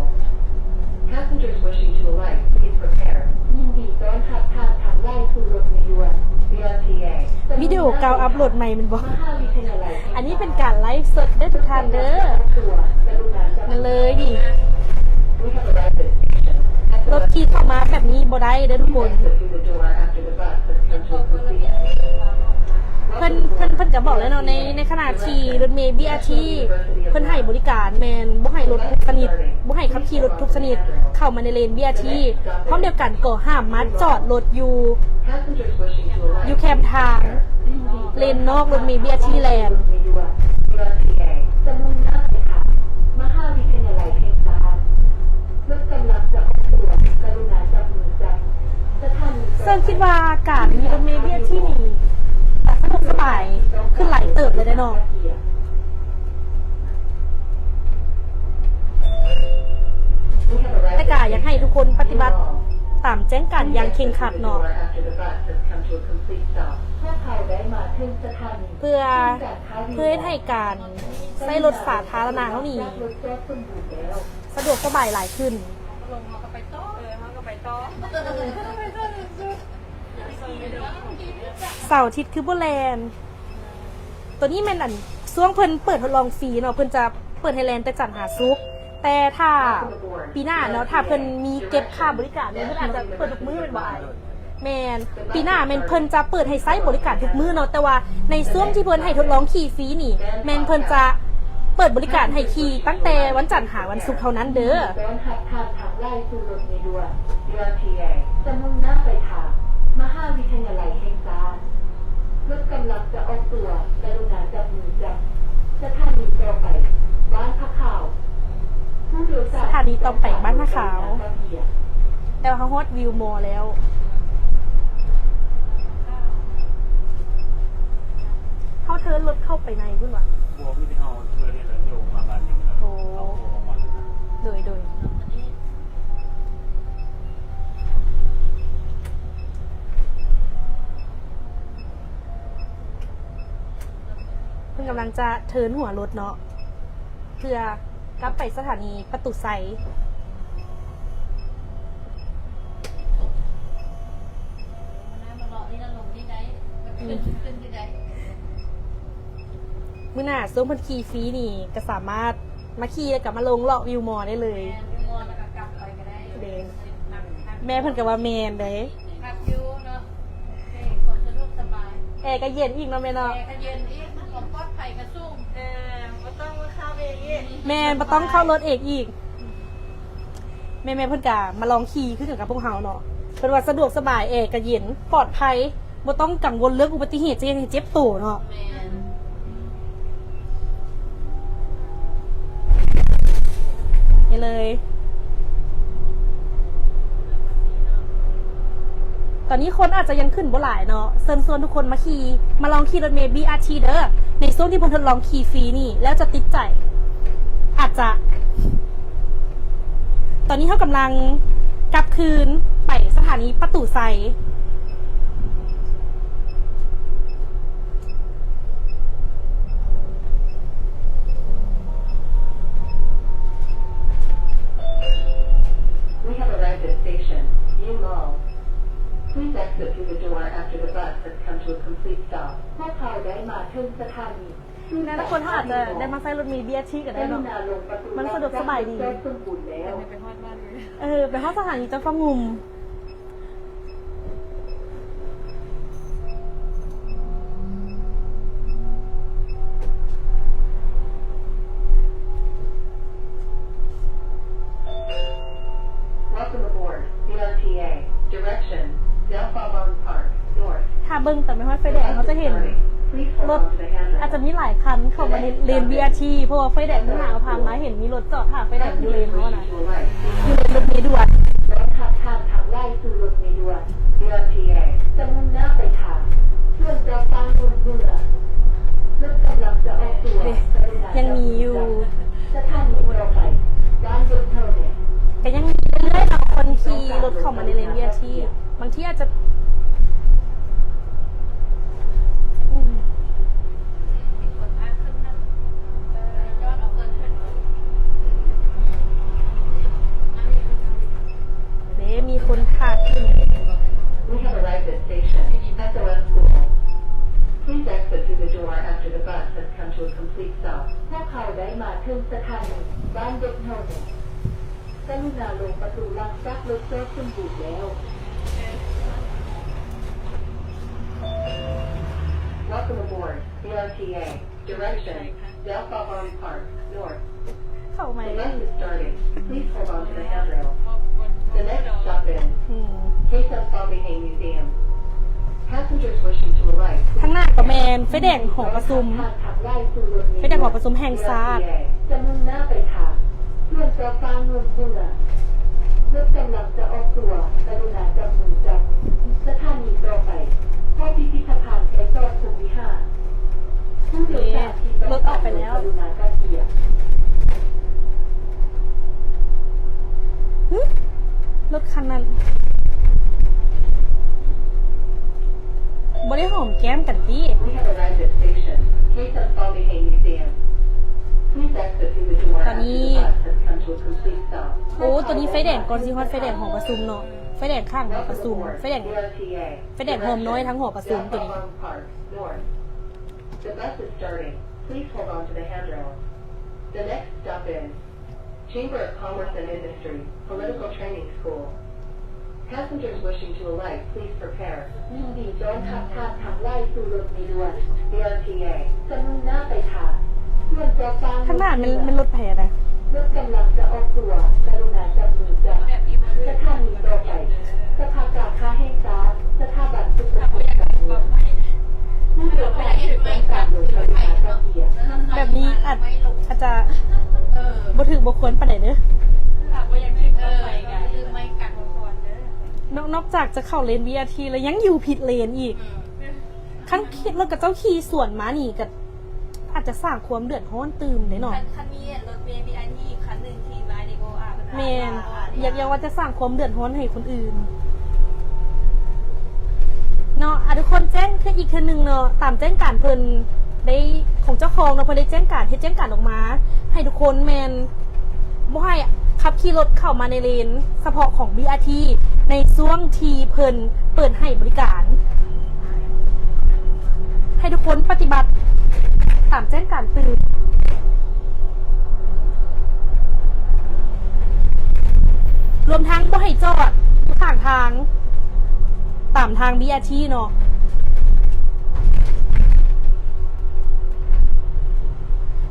Passengers wishing to alight, please prepare. ຍິນດີຕ້ອນຮັບທ່ານທັງຫຼາຍສູ່ລົດເມດ່ວນ ບີອາທີ ວິດີໂອເກົ່າອັບໂຫຼດໃໝ່ແມ່ນບໍ່? ມະຫາວິທະຍາໄລ ອັນນີ້ເປັນການໄລຟ໌ສົດເດີທຸກທ່ານເດີ. ມາເລີຍນີ້ ລົດຂີ່ເຂົ້າມາແບບນີ້ບໍ່ໄດ້ເດີທຸກຄົນ. ເພິ່ນ ເພິ່ນ ເພິ່ນກໍບອກແລ້ວເນາະ ໃນ ໃນຂະນະທີ່ລົດເມ ບີອາທີ ເພິ່ນໃຫ້ບໍລິການແມ່ນບໍ່ໃຫ້ລົດທຸກຊະນິດ, ບໍ່ໃຫ້ຂັບຂີ່ລົດທຸກຊະນິດເຂົ້າມາໃນເລນ ບີອາທີ. ພ້ອມດຽວກັນກໍຫ້າມມາຈອດລົດຢູ່ ຢູ່ແຄມທາງ ເລນນອກລົດເມ ບີອາທີ ແລ່ນ. ເຊິ່ງຄິດວ່າການມີລົດເມ ບີອາທີ ນີ້ສະດວກສະບາຍຂຶ້ນຫຼາຍເຕີບເລີຍເດ້ເນາະ. ແຕ່ກະຢາກໃຫ້ທຸກຄົນປະຕິບັດຕາມແຈ້ງການຢ່າງເຄັ່ງຄັດເນາະ ເພື່ອ ເພື່ອເຮັດໃຫ້ການໃຊ້ລົດສາທາລະນະເຮົານີ້ສະດວກສະບາຍຫຼາຍຂຶ້ນ. ເສົາອາທິດຄືບໍ່ແລ່ນ. ໂຕນີ້ແມ່ນອັນ ຊ່ວງເພິ່ນເປີດທົດລອງຟຣີເນາະ, ເພິ່ນຈະເປີດໃຫ້ແລ່ນແຕ່ຈັນຫາສຸກ. ແຕ່ຖ້າປີໜ້າເນາະ ຖ້າເພິ່ນມີເກັບຄ່າບໍລິການ ເພິ່ນອາດຈະເປີດທຸກມື້ແມ່ນບໍ່ອ້າຍ? ແມ່ນ, ປີໜ້າແມ່ນເພິ່ນຈະເປີດໃຫ້ໃຊ້ບໍລິການທຸກມື້ເນາະ, ແຕ່ວ່າໃນຊ່ວງທີ່ເພິ່ນໃຫ້ທົດລອງຂີ່ຟຣີນີ້ ແມ່ນເພິ່ນຈະເປີດບໍລິການໃຫ້ຂີ່ຕັ້ງແຕ່ວັນຈັນຫາວັນສຸກເທົ່ານັ້ນເດີ. ຕ້ອນຮັບທ່ານທັງຫຼາຍສູ່ລົດເມດ່ວນ ບີອາທີ ຈະມຸ່ງໜ້າໄປທາງມະຫາວິທະຍາໄລແຫ່ງຊາດ. ລົດກຳລັງຈະອອກຕົວ, ກະລຸນາຈັບມືຈັບ. ສະຖານີຕໍ່ໄປ ບ້ານຜາຂາວ. ຜູ້ໂດຍສານ ສະຖານີຕໍ່ໄປບ້ານຜາຂາວ. ແຕ່ວ່າເຮົາຮອດວິວມໍແລ້ວ. ເຮົາເທີນລົດເຂົ້າໄປໃນພຸ້ນຫວາ? ບໍ່, ມີແຕ່ເຮົາເທີນນີ້ແຫຼະ ໂຍກມາບາດໜຶ່ງແລ້ວ. ໂອ້ ເຮົາໂທອອກມາ. ໂດຍ ໂດຍ. ເພິ່ນກຳລັງຈະເທີນຫົວລົດເນາະ ເພື່ອກັບໄປສະຖານີປະຕູໄຊ. ມື້ໜ້າຊ່ວງເພິ່ນຂີ່ຟຣີນີ້ ກໍສາມາດມາຂີ່ ແລ້ວກໍມາລົງເລາະວິວມໍໄດ້ເລີຍ. ແມ່ນ, ວິວມໍແລ້ວກໍກັບໄປກໍໄດ້. ແມ່ນ, ແມ່ເພິ່ນກໍວ່າແມ່ນເດ້. ຄັກຢູ່ເນາະ, ເອີ ຄວາມສະດວກສະບາຍ, ແອກໍເຢັນອີກເນາະແມ່ເນາະ, ແອກໍເຢັນອີກ, ຄວາມປອດໄພກໍສູງ, ເອີ ບໍ່ຕ້ອງມາເຂົ້າເອງອີກ. ແມ່ນ, ບໍ່ຕ້ອງເຂົ້າລົດເອງອີກ. ແມ່ໆເພິ່ນກະມາລອງຂີ່ຄືກັນກັບພວກເຮົາເນາະ, ເພິ່ນວ່າສະດວກສະບາຍ, ແອກະເຢັນ, ປອດໄພ, ບໍ່ຕ້ອງກັງວົນເລື່ອງອຸບັດຕິເຫດຈະເຮັດໃຫ້ເຈັບໂຕເນາະ. ແມ່ນ. ນີ້ເລີຍ. ຕອນນີ້ຄົນອາດຈະຍັງຂຶ້ນບໍ່ຫຼາຍເນາະ, ເຊີນຊວນທຸກຄົນມາຂີ່, ມາລອງຂີ່ລົດເມ ບີອາທີ ເດີ, ໃນຊ່ວງທີ່ເພິ່ນທົດລອງຂີ່ຟຣີນີ້ ແລ້ວຈະຕິດໃຈ, ອາດຈະ ຕອນນີ້ເຮົາກຳລັງກັບຄືນໄປສະຖານີປະຕູໄຊ. We have arrived at station New Mall. Please exit through the door after the bus has come to a complete stop. ພວກເຮົາໄດ້ມາເຖິງສະຖານີ ແຕ່ລະຄົນເຮົາອາດຈະໄດ້ມາໃຊ້ລົດເມບີທີກໍໄດ້ເນາະ ມັນສະດວກສະບາຍດີ. ເອີ ໄປຮອດສະຖານີເຈົ້າຟ້າງຸ່ມ. Welcome aboard B R T A. Direction, Dao Pha Bang Park North. ຖ້າເບິ່ງຕອນໄປຮອດໄຟແດງ ເຮົາຈະເຫັນລົດອາດຈະມີຫຼາຍຄັນເຂົ້າມາໃນເລນບີທີ ເພາະວ່າໄຟແດງເຮົາຜ່ານມາ ເຫັນມີລົດຈອດຖ້າໄຟແດງຢູ່ເລນເຮົານະ ຢູ່ເລນລົດເມດ່ວນ. ຈະມຸ່ງໜ້າໄປທາງເຂື່ອນເຈົ້າຟ້າງຸ່ມເມືອງ. ລົດກຳລັງຈະອອກຕົວ. ຍັງມີຢູ່ ສະຖານີຕໍ່ໄປ ບ້ານເດັກເທົ່ານັ້ນ. ກໍຍັງມີເລື້ອຍໆເນາະ ຄົນຂີ່ລົດເຂົ້າມາໃນເລນບີທີ ບາງທີອາດຈະ ເດ້ ມີຄົນຂາດຂຶ້ນ. We have arrived at station S O S School. Please exit through the door after the bus has come to a complete stop. ພວກເຂົາໄດ້ມາເຖິງສະຖານີບ້ານເດັກເທົ່ານັ້ນ. ກະລຸນາລົງປະຕູຫຼັງຈາກລົດຈອດສົມບູນແລ້ວ. Welcome aboard B R T A. Direction, Dao Pha Bang Park North. ເຂົ້າໃໝ່ The bus is starting. Please hold on to the handrail. The next stop is ອືມ Khe Sanh Pham Hmay Museum. Passengers wishing to alight, please ທາງໜ້າກໍແມ່ນໄຟແດງຫໍປະຊຸມ ໄຟແດງຫໍປະຊຸມແຫ່ງຊາດ. ຈະມຸ່ງໜ້າໄປທາງເຂື່ອນເຈົ້າຟ້າງຸ່ມເມືອງ. ລົດກຳລັງຈະອອກຕົວ ກະລຸນາຈັບມືຈັບສະຖານີຕໍ່ໄປ ຮອດພິພິທະພັນໄກສອນພົມວິຫານ. ຜູ້ໂດຍສານທີ່ຕ້ອງການລົດ ກະລຸນາກັກເກຍ. ຮຶ ລົດຄັນນັ້ນ ບໍ່ໄດ້ຫອມແກ້ມກັນຕິ? We have arrived at station Khe Sanh Pham Hmay Museum. Please exit through the door after the bus has come to a complete stop. ໂອ້ ຕອນນີ້ໄຟແດງ ກ່ອນຊິຮອດໄຟແດງຫໍປະຊຸມເນາະ ໄຟແດງຂ້າງຫໍປະຊຸມ ໄຟແດງ ໄຟແດງໂຮມນ້ອຍທາງຫໍປະຊຸມໂຕນີ້. The bus is starting. Please hold on to the handrail. The next stop is Chamber of Commerce and Industry, Political Training School. Passengers wishing to alight, please prepare. ຍິນດີຕ້ອນຮັບທ່ານທັງຫຼາຍສູ່ລົດເມດ່ວນ ບີອາທີເອ ຈະມຸ່ງໜ້າໄປທາງເຂື່ອນເຈົ້າຟ້າງ. ທາງໜ້າແມ່ນ ແມ່ນລົດໃຜນະ? ລົດກຳລັງຈະອອກຕົວ ກະລຸນາຈັບມືຈັບສະຖານີຕໍ່ໄປ ສະພາກາຄ້າແຫ່ງຊາດ ສະຖາບັນຝຶກອົບຮົມການເມືອງ. ຜູ້ໂດຍສານທີ່ຕ້ອງການລົງ ກະລຸນາຈັບເກຍ. ແບບນີ້ອາດ ອາດຈະບໍ່ຖືກບໍ່ຄວນປານໃດເດີ້. ນອກ ນອກຈາກຈະເຂົ້າເລນ ບີອາທີ ແລ້ວຍັງຢູ່ຜິດເລນອີກ. ຄັນຂີ່ລົດຂະເຈົ້າຂີ່ສວນມານີ້ກະອາດຈະສ້າງຄວາມເດືອດຮ້ອນຕື່ມເດ້ເນາະ. ຄັນ ຄັນມີລົດເມບີອາທີອີກຄັນໜຶ່ງຂີ່ມານີ້ ໂອ້ ອາດ ແມ່ນ ອາດ ຢາກ ຢາກວ່າຈະສ້າງຄວາມເດືອດຮ້ອນໃຫ້ຄົນອື່ນເນາະ. ອາ ທຸກຄົນແຈ້ງເທື່ອອີກເທື່ອໜຶ່ງເນາະ ຕາມແຈ້ງການເພິ່ນໄດ້ ຂອງເຈົ້າຂອງເນາະ ເພິ່ນໄດ້ແຈ້ງການ ເຮັດແຈ້ງການອອກມາໃຫ້ທຸກຄົນ ແມ່ນບໍ່ໃຫ້ຂັບຂີ່ລົດເຂົ້າມາໃນເລນສະເພາະຂອງ ບີອາທີ ໃນຊ່ວງທີ່ເພິ່ນເປີດໃຫ້ບໍລິການ. ໃຫ້ທຸກຄົນປະຕິບັດຕາມແຈ້ງການຕື່ມ ລວມທັງບໍ່ໃຫ້ຈອດຢູ່ຂ້າງທາງ ຕາມທາງ ບີອາທີ ເນາະ.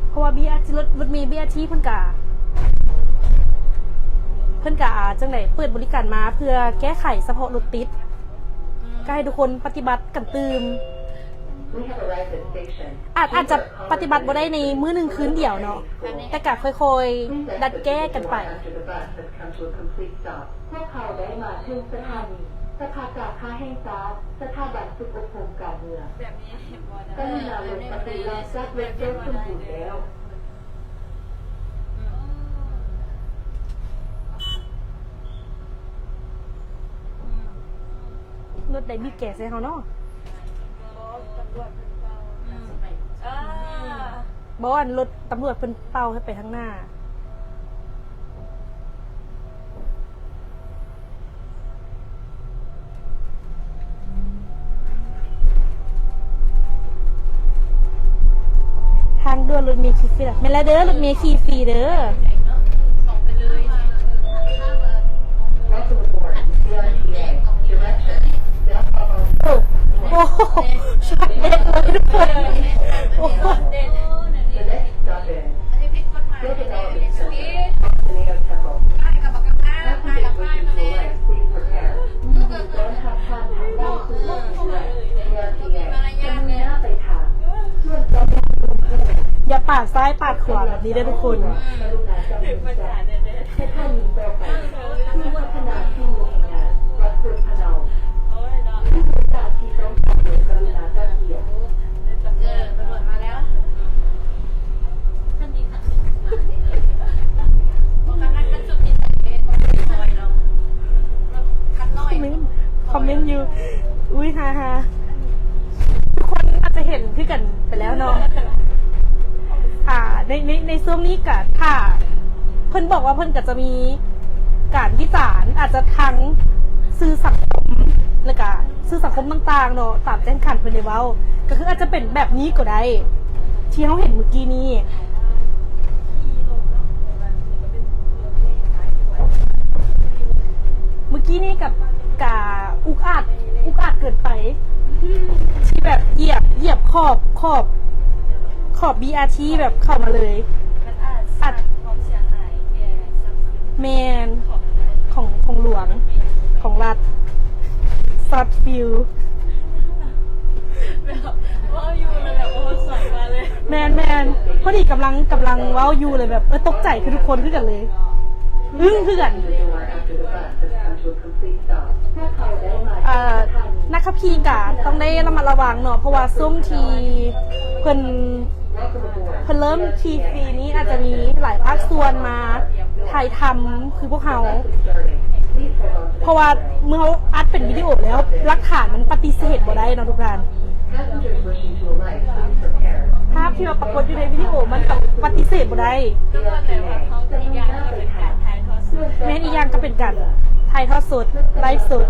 ເພາະວ່າ ບີອາທີ ລົດ ລົດເມ ບີອາທີ ເພິ່ນກະ ເພິ່ນກະ ອ່າ ຈັ່ງໃດ ເປີດບໍລິການມາເພື່ອແກ້ໄຂສະເພາະລົດຕິດ ກະໃຫ້ທຸກຄົນປະຕິບັດກັນຕື່ມ. ອາດ ອາດຈະປະຕິບັດບໍ່ໄດ້ໃນມື້ໜຶ່ງຄືນດຽວເນາະ ແຕ່ກະຄ່ອຍໆດັດແກ້ກັນໄປ. ພວກເຂົາໄດ້ມາເຖິງສະຖານີສະພາກາຄ້າແຫ່ງຊາດ ສະຖາບັນຝຶກອົບຮົມການເມືອງ. ກະລຸນາລົງປະຕູຫຼັງຈາກລົດຈອດສົມບູນແລ້ວ. ລົດໃດບີບແກໃສ່ເຮົາເນາະ. ອືມ ເອີ ບໍ່ ອັນລົດຕຳຫຼວດເພິ່ນເປົ່າໃຫ້ໄປທາງໜ້າ. ທາງດ່ວນລົດເມຂີ່ຟຣີລະ. ແມ່ນແລ້ວເດີ ລົດເມຂີ່ຟຣີເດີ. ໂອ້ໂຫ ຊັດເດັນເລີຍທຸກຄົນ. ໂອ້ໂຫ ຢ່າປາດຊ້າຍປາດຂວາແບບນີ້ເດີທຸກຄົນ. ຄອມເມັນ ຄອມເມັນຢູ່ ອຸ້ຍ ຮາໆ ທຸກຄົນອາດຈະເຫັນຄືກັນໄປແລ້ວເນາະ. ອ່າ ໃນ ໃນ ໃນຊ່ວງນີ້ກະ ຖ້າເພິ່ນບອກວ່າເພິ່ນກະຈະມີການວິຈານ ອາດຈະທາງສື່ສັງຄົມ ແລ້ວກະສື່ສັງຄົມຕ່າງໆເນາະ ຕາມແຈ້ງການເພິ່ນໄດ້ເວົ້າ ກະຄືອາດຈະເປັນແບບນີ້ກໍໄດ້ ທີ່ເຮົາເຫັນມື້ກີ້ນີ້. ມື້ກີ້ນີ້ກະ ກະອຸກອາດ ອຸກອາດເກີນໄປ ທີ່ແບບຢຽບ ຢຽບຂອບ ຂອບ ຂອບບີອາທີແບບເຂົ້າມາເລີຍ. ມັນອາດ ອາດ ສ້າງຄວາມເສຍຫາຍແກ່ຊັບສິນ ແມ່ນ ຂອງ ຂອງຫຼວງ ຂອງລັດ ຊັດຟິວ. ແບບເວົ້າຢູ່ແລ້ວແບບ ໂອ້ ສວນມາເລີຍ. ແມ່ນໆ ພໍດີກຳລັງ ກຳລັງເວົ້າຢູ່ເລີຍແບບ ເອີ ຕົກໃຈຄືທຸກຄົນຄືກັນເລີຍ ອຶ້ງຄືກັນ. ເອີ ນັກຂັບຂີ່ກະຕ້ອງໄດ້ລະມັດລະວັງເນາະ ເພາະວ່າຊ່ວງທີ່ເພິ່ນ ເພິ່ນເລີ່ມຂີ່ຟຣີນີ້ ອາດຈະມີຫຼາຍພາກສ່ວນມາຖ່າຍທຳຄືພວກເຮົາ ເພາະວ່າເມື່ອເຮົາອັດເປັນວິດີໂອແລ້ວ ຫຼັກຖານມັນປະຕິເສດບໍ່ໄດ້ເນາະທຸກທ່ານ. ພາບທີ່ວ່າປາກົດຢູ່ໃນວິດີໂອມັນກະປະຕິເສດບໍ່ໄດ້. ແມ່ນ ອີກຢ່າງກະເປັນການຖ່າຍທອດສົດ ໄລຟ໌ສົດ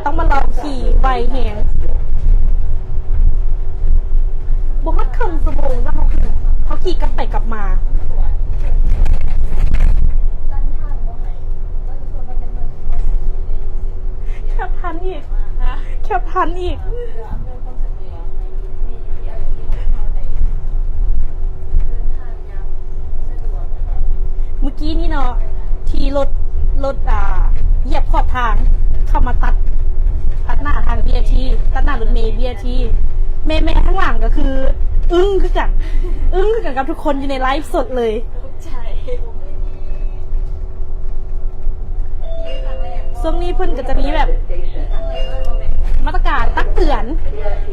ຕ້ອງມາລອງຂີ່ໄວແຮງ ບໍ່ຮອດເຄິ່ງຊົ່ວໂມງ ເຮົາຂີ່ກັບໄປກັບມາ. ແຄັບທັນອີກ ແຄັບທັນອີກ. ມື້ກີ້ນີ້ເນາະ ທີ່ລົດ ລົດ ອ່າ ຢຽບຂອບທາງ ເຂົ້າມາຕັດ ຕັດໜ້າທາງບີອາທີ ຕັດໜ້າລົດເມບີອາທີ ແມ່ໆ ທາງຫຼັງກະຄືອຶ້ງຄືກັນ ອຶ້ງຄືກັນກັບທຸກຄົນຢູ່ໃນໄລຟ໌ສົດເລີຍ. ຊ່ວງນີ້ເພິ່ນກະຈະມີແບບມາດຕະການຕັກເຕືອນ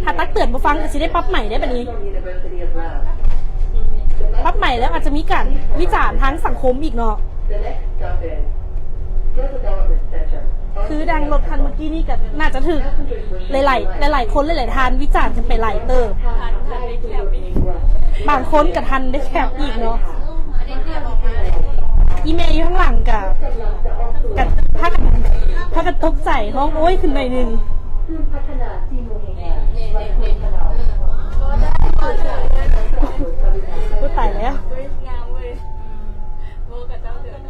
ຖ້າຕັກເຕືອນບໍ່ຟັງກະຊິໄດ້ປັບໃໝເດ້ບາດນີ້ ປັບໃໝແລ້ວອາດຈະມີການວິຈານທາງສັງຄົມອີກເນາະ. ຄືດັ່ງລົດຄັນມື້ກີ້ນີ້ກະໜ້າຈະຖືກ ຫຼາຍໆ ຫຼາຍໆຄົນ ຫຼາຍໆທ່ານວິຈານກັນໄປຫຼາຍເຕີບ ບາງຄົນກະທັນໄດ້ແຄັບອີກເນາະ. ອີ່ແມ່ຢູ່ທາງຫຼັງກະ ກະພາກັນ ພາກັນຕົກໃຈ ຮ້ອງໂອ້ຍຂຶ້ນໜ້ອຍໜຶ່ງ. ໂອ້ ຕາຍແລ້ວ.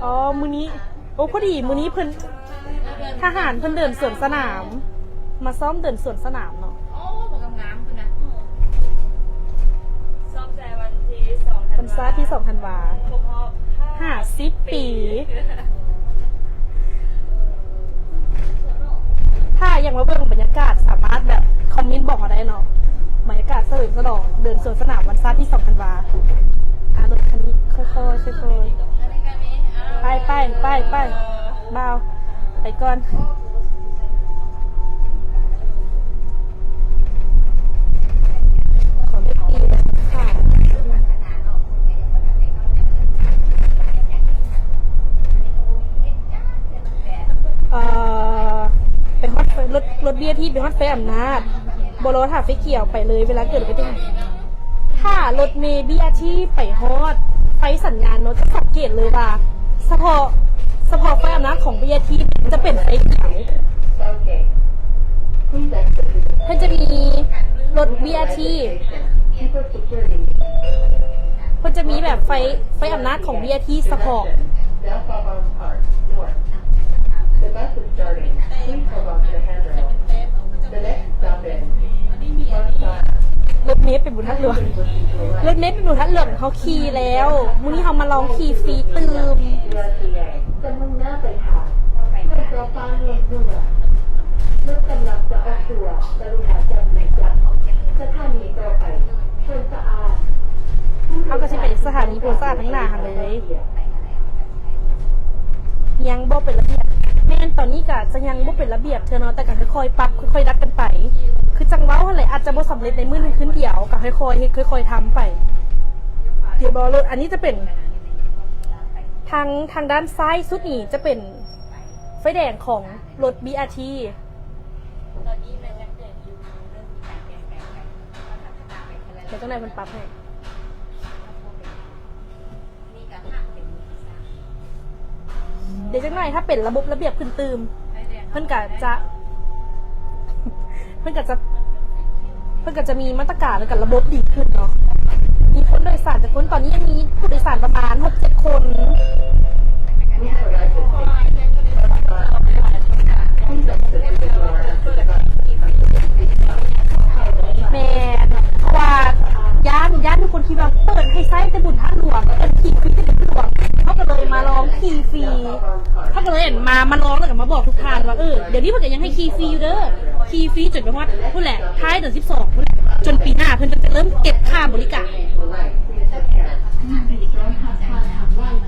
ອໍ ມື້ນີ້ ໂອ້ ພໍດີມື້ນີ້ເພິ່ນ ທະຫານເພິ່ນເດີນສວນສະໜາມ ມາຊ້ອມເດີນສວນສະໜາມເນາະ. ໂອ້ ບັກງາມໆພຸ້ນນະ. ຊ້ອມແຕ່ວັນທີສອງ ວັນຊາດທີສອງທັນວາ ຄົບຮອບຫ້າສິບປີ ຖ້າຢາກມາເບິ່ງບັນຍາກາດ ສາມາດແບບຄອມເມັນບອກເຮົາໄດ້ເນາະ ບັນຍາກາດສະເຫຼີມສະຫຼອງເດີນສວນສະໜາມວັນຊາດທີສອງທັນວາ. ອ່າ ລົດຄັນນີ້ ຄ່ອຍໆ ຄ່ອຍໆ ໄປ ໄປ ໄປ ໄປ ບ່າວ ໄປກ່ອນ. ຂໍເລກຕີນ ຄ່າ ເລກຕີນ ຄ່າ ເລກຕີນ ຄ່າ. ບີອາທີໄປຮອດໄຟອຳນາດ ບໍ່ລໍຖ້າໄຟຂຽວໄປເລີຍ ເວລາເກີດອຸບັດຕິເຫດ. ຖ້າລົດເມບີອາທີໄປຮອດໄຟສັນຍານເນາະ ຈະສັງເກດເລີຍວ່າ ສະເພາະ ສະເພາະໄຟອຳນາດຂອງບີອາທີຈະເປັນໄຟຂຽວ. ເພິ່ນຈະມີລົດບີອາທີ ເພິ່ນຈະມີແບບໄຟ ໄຟອຳນາດຂອງບີອາທີສະເພາະ. The bus is starting. Please hold on to the handrail. The next stop is Frontside. ລົດເມໄປບຸນທາດຫຼວງ ລົດເມໄປບຸນທາດຫຼວງ ເຮົາຂີ່ແລ້ວ. ມື້ນີ້ເຮົາມາລອງຂີ່ຟຣີຕື່ມ. BRTA ຈະມຸ່ງໜ້າໄປທາງເຂື່ອນເຈົ້າຟ້າເມືອງເໜືອ. ລົດກຳລັງຈະອອກຕົວ. ກະລຸນາຈັບມືຈັບ. ສະຖານີຕໍ່ໄປ ສວນສະອາດ. ເຮົາກໍຊິໄປສະຖານີໂພນສະອາດທາງໜ້າຫັ້ນເລີຍ. ຍັງບໍ່ເປັນລະບຽບ. ແມ່ນ ຕອນນີ້ກະຈະຍັງບໍ່ເປັນລະບຽບເທື່ອເນາະ ແຕ່ກະຄ່ອຍໆປັບ ຄ່ອຍໆດັດກັນໄປ. ຄືຈັ່ງເວົ້າຫັ້ນແຫຼະ ອາດຈະບໍ່ສຳເລັດໃນມື້ໜຶ່ງຄືນດຽວ ກະຄ່ອຍໆເຮັດ ຄ່ອຍໆທຳໄປ. ດຽວບໍ່ລົດ ອັນນີ້ຈະເປັນທາງ ທາງດ້ານຊ້າຍສຸດນີ້ຈະເປັນໄຟແດງຂອງລົດບີອາທີ. ແລ້ວຈັ່ງໃດເພິ່ນປັບໃຫ້. ດຽວຈັກໜ້ອຍ ຖ້າເປັນລະບົບລະບຽບຂຶ້ນຕື່ມ ເພິ່ນກະຈະ ເພິ່ນກະຈະ ເພິ່ນກະຈະມີມາດຕະການ ແລ້ວກະລະບົບດີຂຶ້ນເນາະ. ມີຄົນໂດຍສານຈັກຄົນ? ຕອນນີ້ຍັງມີຜູ້ໂດຍສານປະມານຫົກເຈັດຄົນ. ແມ່ນ ເພາະວ່າຢ້ານ ຢ້ານທຸກຄົນຄິດວ່າເປີດໃຫ້ໃຊ້ແຕ່ບຸນທາດຫຼວງ ເປີດຂີ່ຟຣີແຕ່ບຸນທາດຫຼວງ. ເຮົາກໍເລີຍມາລອງຂີ່ຟຣີ ເຮົາກໍເລີຍມາ ມາລອງ ແລ້ວກໍມາບອກທຸກທ່ານວ່າ ເອີ ດຽວນີ້ເພິ່ນກໍຍັງໃຫ້ຂີ່ຟຣີຢູ່ເດີ. ຂີ່ຟຣີຈົນໄປຮອດພຸ້ນແຫຼະ ທ້າຍເດືອນສິບສອງພຸ້ນແຫຼະ ຈົນປີໜ້າເພິ່ນກໍຈະເລີ່ມເກັບຄ່າບໍລິການ.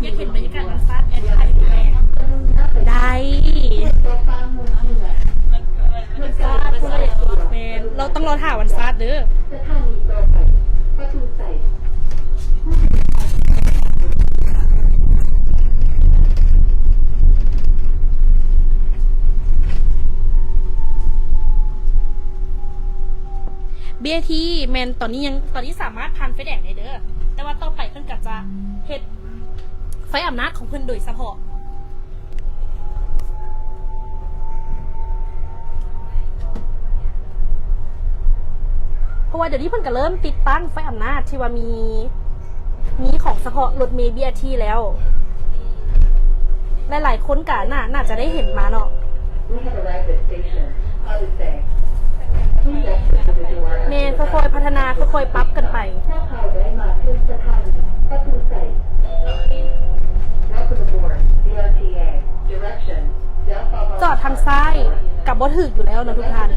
ຢາກເຫັນບັນຍາກາດວັນຊາດແອດໄທແດ່? ໄດ້. ວັນຊາດ ແມ່ນ ເຮົາຕ້ອງລໍຖ້າວັນຊາດເດີ. ສະຖານີຕໍ່ໄປ ປະຕູໄຊ. ບີອາທີ ແມ່ນຕອນນີ້ຍັງ ຕອນນີ້ສາມາດຜ່ານໄຟແດງໄດ້ເດີ ແຕ່ວ່າຕໍ່ໄປເພິ່ນກໍຈະເຮັດໄຟອຳນາດຂອງເພິ່ນໂດຍສະເພາະ. ເພາະວ່າດຽວນີ້ເພິ່ນກໍເລີ່ມຕິດຕັ້ງໄຟອຳນາດທີ່ວ່າມີ ມີຂອງສະເພາະລົດເມບີອາທີແລ້ວ. ຫຼາຍໆຄົນກໍໜ້າ ໜ້າຈະໄດ້ເຫັນມາເນາະ. ແມ່ນ ຄ່ອຍໆພັດທະນາ ຄ່ອຍໆປັບກັນໄປ. ຈອດທາງຊ້າຍກໍບໍ່ຖືກຢູ່ແລ້ວເນາະທຸກທ່ານ.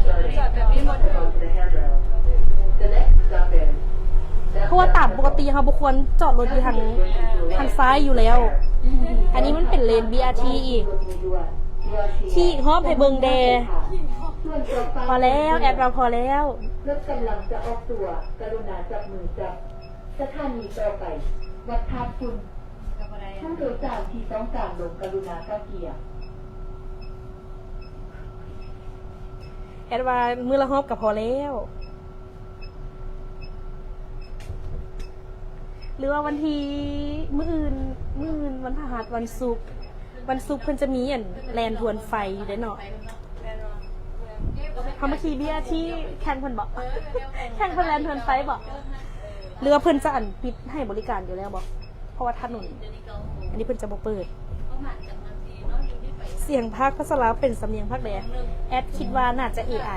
ເພາະວ່າຕາມປົກກະຕິເຮົາບໍ່ຄວນຈອດລົດຢູ່ທາງ ທາງຊ້າຍຢູ່ແລ້ວ. ອັນນີ້ມັນເປັນເລນບີອາທີອີກ. ຂີ່ຮອບໃຫ້ເບິ່ງແດ່. ພໍແລ້ວ ແອດວ່າພໍແລ້ວ. ລົດກຳລັງຈະອອກຕົວ ກະລຸນາຈັບມືຈັບ. ສະຖານີຕໍ່ໄປ ວັດທາດຝຸ່ນ. ຜູ້ໂດຍສານທີ່ຕ້ອງການລົງ ກະລຸນາກະກຽມ. ແອດວ່າມື້ລະຮອບກໍພໍແລ້ວ. ຫຼືວ່າວັນທີ ມື້ອື່ນ ມື້ອື່ນວັນພະຫັດ ວັນສຸກ ວັນສຸກເພິ່ນຈະມີອັນແລ່ນທວນໄຟຢູ່ເດ້ເນາະ. ເຮົາມາຂີ່ບີອາທີແຂ່ງເພິ່ນບໍ? ແຂ່ງເພິ່ນແລ່ນທວນໄຟບໍ? ຫຼືວ່າເພິ່ນຈະອັນປິດໃຫ້ບໍລິການຢູ່ແລ້ວບໍ? ເພາະວ່າຖະໜົນອັນນີ້ເພິ່ນຈະບໍ່ເປີດ. ສຽງພາກພາສາລາວເປັນສຳນຽງພາກໃດ? ແອດຄິດວ່າໜ້າຈະເອໄອ.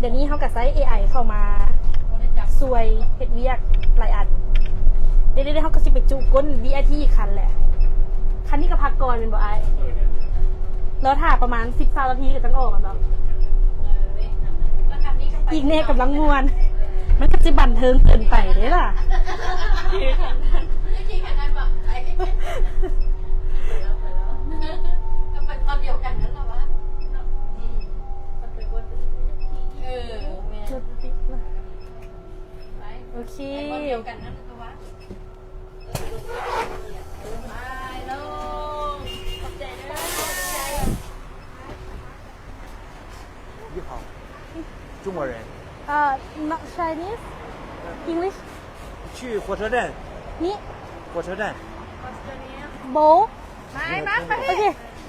ດຽວນີ້ເຮົາກໍໃຊ້ເອໄອເຂົ້າມາຊ່ວຍເຮັດວຽກຫຼາຍອັນ. ດຽວໆ ເຮົາກໍຊິໄປຈຸກົ້ນບີອາທີອີກຄັນແຫຼະ. ຄັນນີ້ກໍພັກກ່ອນແມ່ນບໍ່ອ້າຍ? ລໍຖ້າປະມານສິບ ຊາວນາທີກໍຈັ່ງອອກແມ່ນບໍ່? ອີກແນ່ກຳລັງມ່ວນ. ມັນກໍຊິບັນເທີງເກີນໄປເດ້ລະ. ໂອເຄ. ໄປບ່ອນດຽວກັນນັ້ນລະວະ.国人。 Uh, not Chinese. English. 去火车站。 นี่ 火车站。 โบ มา มา มา โอเค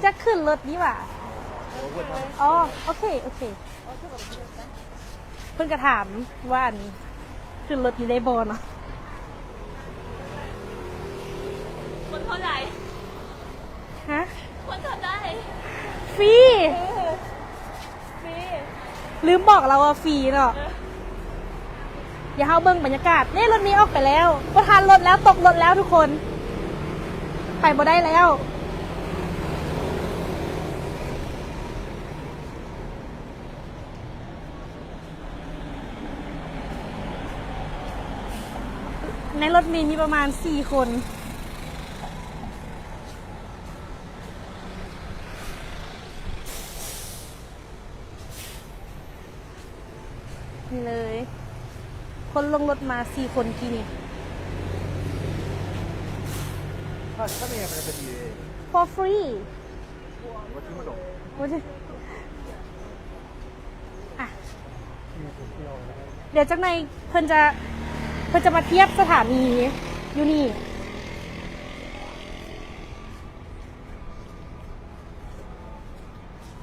จะขึ้นรถนี่หว่า อ๋อ โอเค โอเค เพิ่นก็ถามว่า อัน ขึ้นรถนี่ได้บ่เนาะ คนเท่าไหร่ ฮะ คนเท่าไหร่ ฟรี เออ ฟรี ลืมบอกลาวว่าฟรีเนาะ เออ เดี๋ยวเฮาเบิ่งบรรยากาศ นี่รถเมล์ออกไปแล้ว บ่ทันรถแล้ว ตกรถแล้วทุกคน ไปบ่ได้แล้ว ในรถเมล์มีประมาณสี่คน นี่เลย คนลงรถมาสี่คนกี้นี่ For free. 我听不懂. โอเค อ่ะ เดี๋ยวจักหน่อยเพิ่นจะ เพิ่นจะมาเทียบสถานีอยู่นี่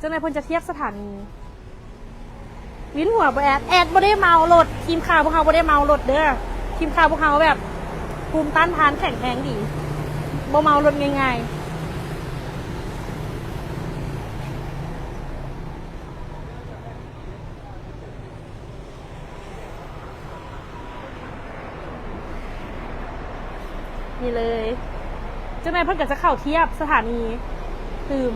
จักหน่อยเพิ่นจะเทียบสถานี วินหัวบ่แอด แอดบ่ได้เมารถ ทีมข่าวพวกเฮาบ่ได้เมารถเด้อ ทีมข่าวพวกเฮาแบบภูมิต้านทานแข็งแรงดี บ่เมารถง่ายๆ นี่เลย จักหน่อยเพิ่นก็จะเข้าเทียบสถานี ตื่ม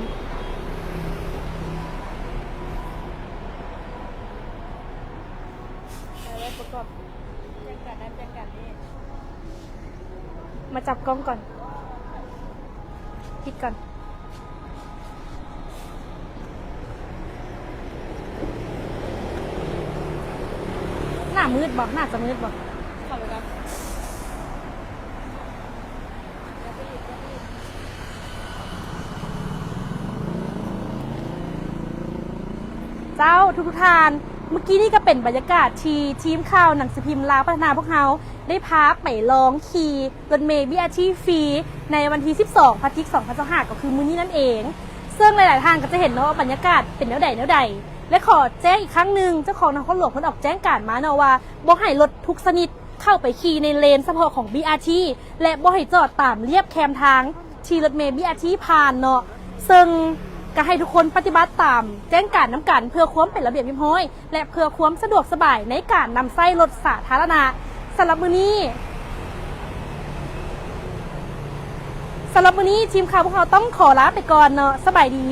มาจับกล้องก่อน ปิดก่อน หน้ามืดบ่ หน้าจะมืดบ่ เข้าไปก่อน เจ้า ทุกๆ ท่าน เมื่อกี้นี้ก็เป็นบรรยากาศที่ทีมข่าวหนังสือพิมพ์ลาวพัฒนาพวกเฮาได้พาไปลองขี่รถเมล์ บีอาร์ที ฟรีในวันที่สิบสอง พฤศจิกายน สองพันยี่สิบห้า ก็คือมื้อนี้นั่นเอง ซึ่งหลายๆ ท่านก็จะเห็นเนาะว่าบรรยากาศเป็นแนวใดแนวใด และขอแจ้งอีกครั้งหนึ่ง เจ้าของนครหลวงเพิ่นออกแจ้งการมาเนาะว่าบ่ให้รถทุกชนิดเข้าไปขี่ในเลนเฉพาะของ บีอาร์ที และบ่ให้จอดตามเลียบแคมทางที่รถเมล์ บีอาร์ที ผ่านเนาะ ซึ่งก็ให้ทุกคนปฏิบัติตามแจ้งการนำกันเพื่อความเป็นระเบียบเรียบร้อย และเพื่อความสะดวกสบายในการนำใช้รถสาธารณะ สำหรับมื้อนี้ สำหรับมื้อนี้ทีมข่าวพวกเราต้องขอลาไปก่อนเนาะ สบายดี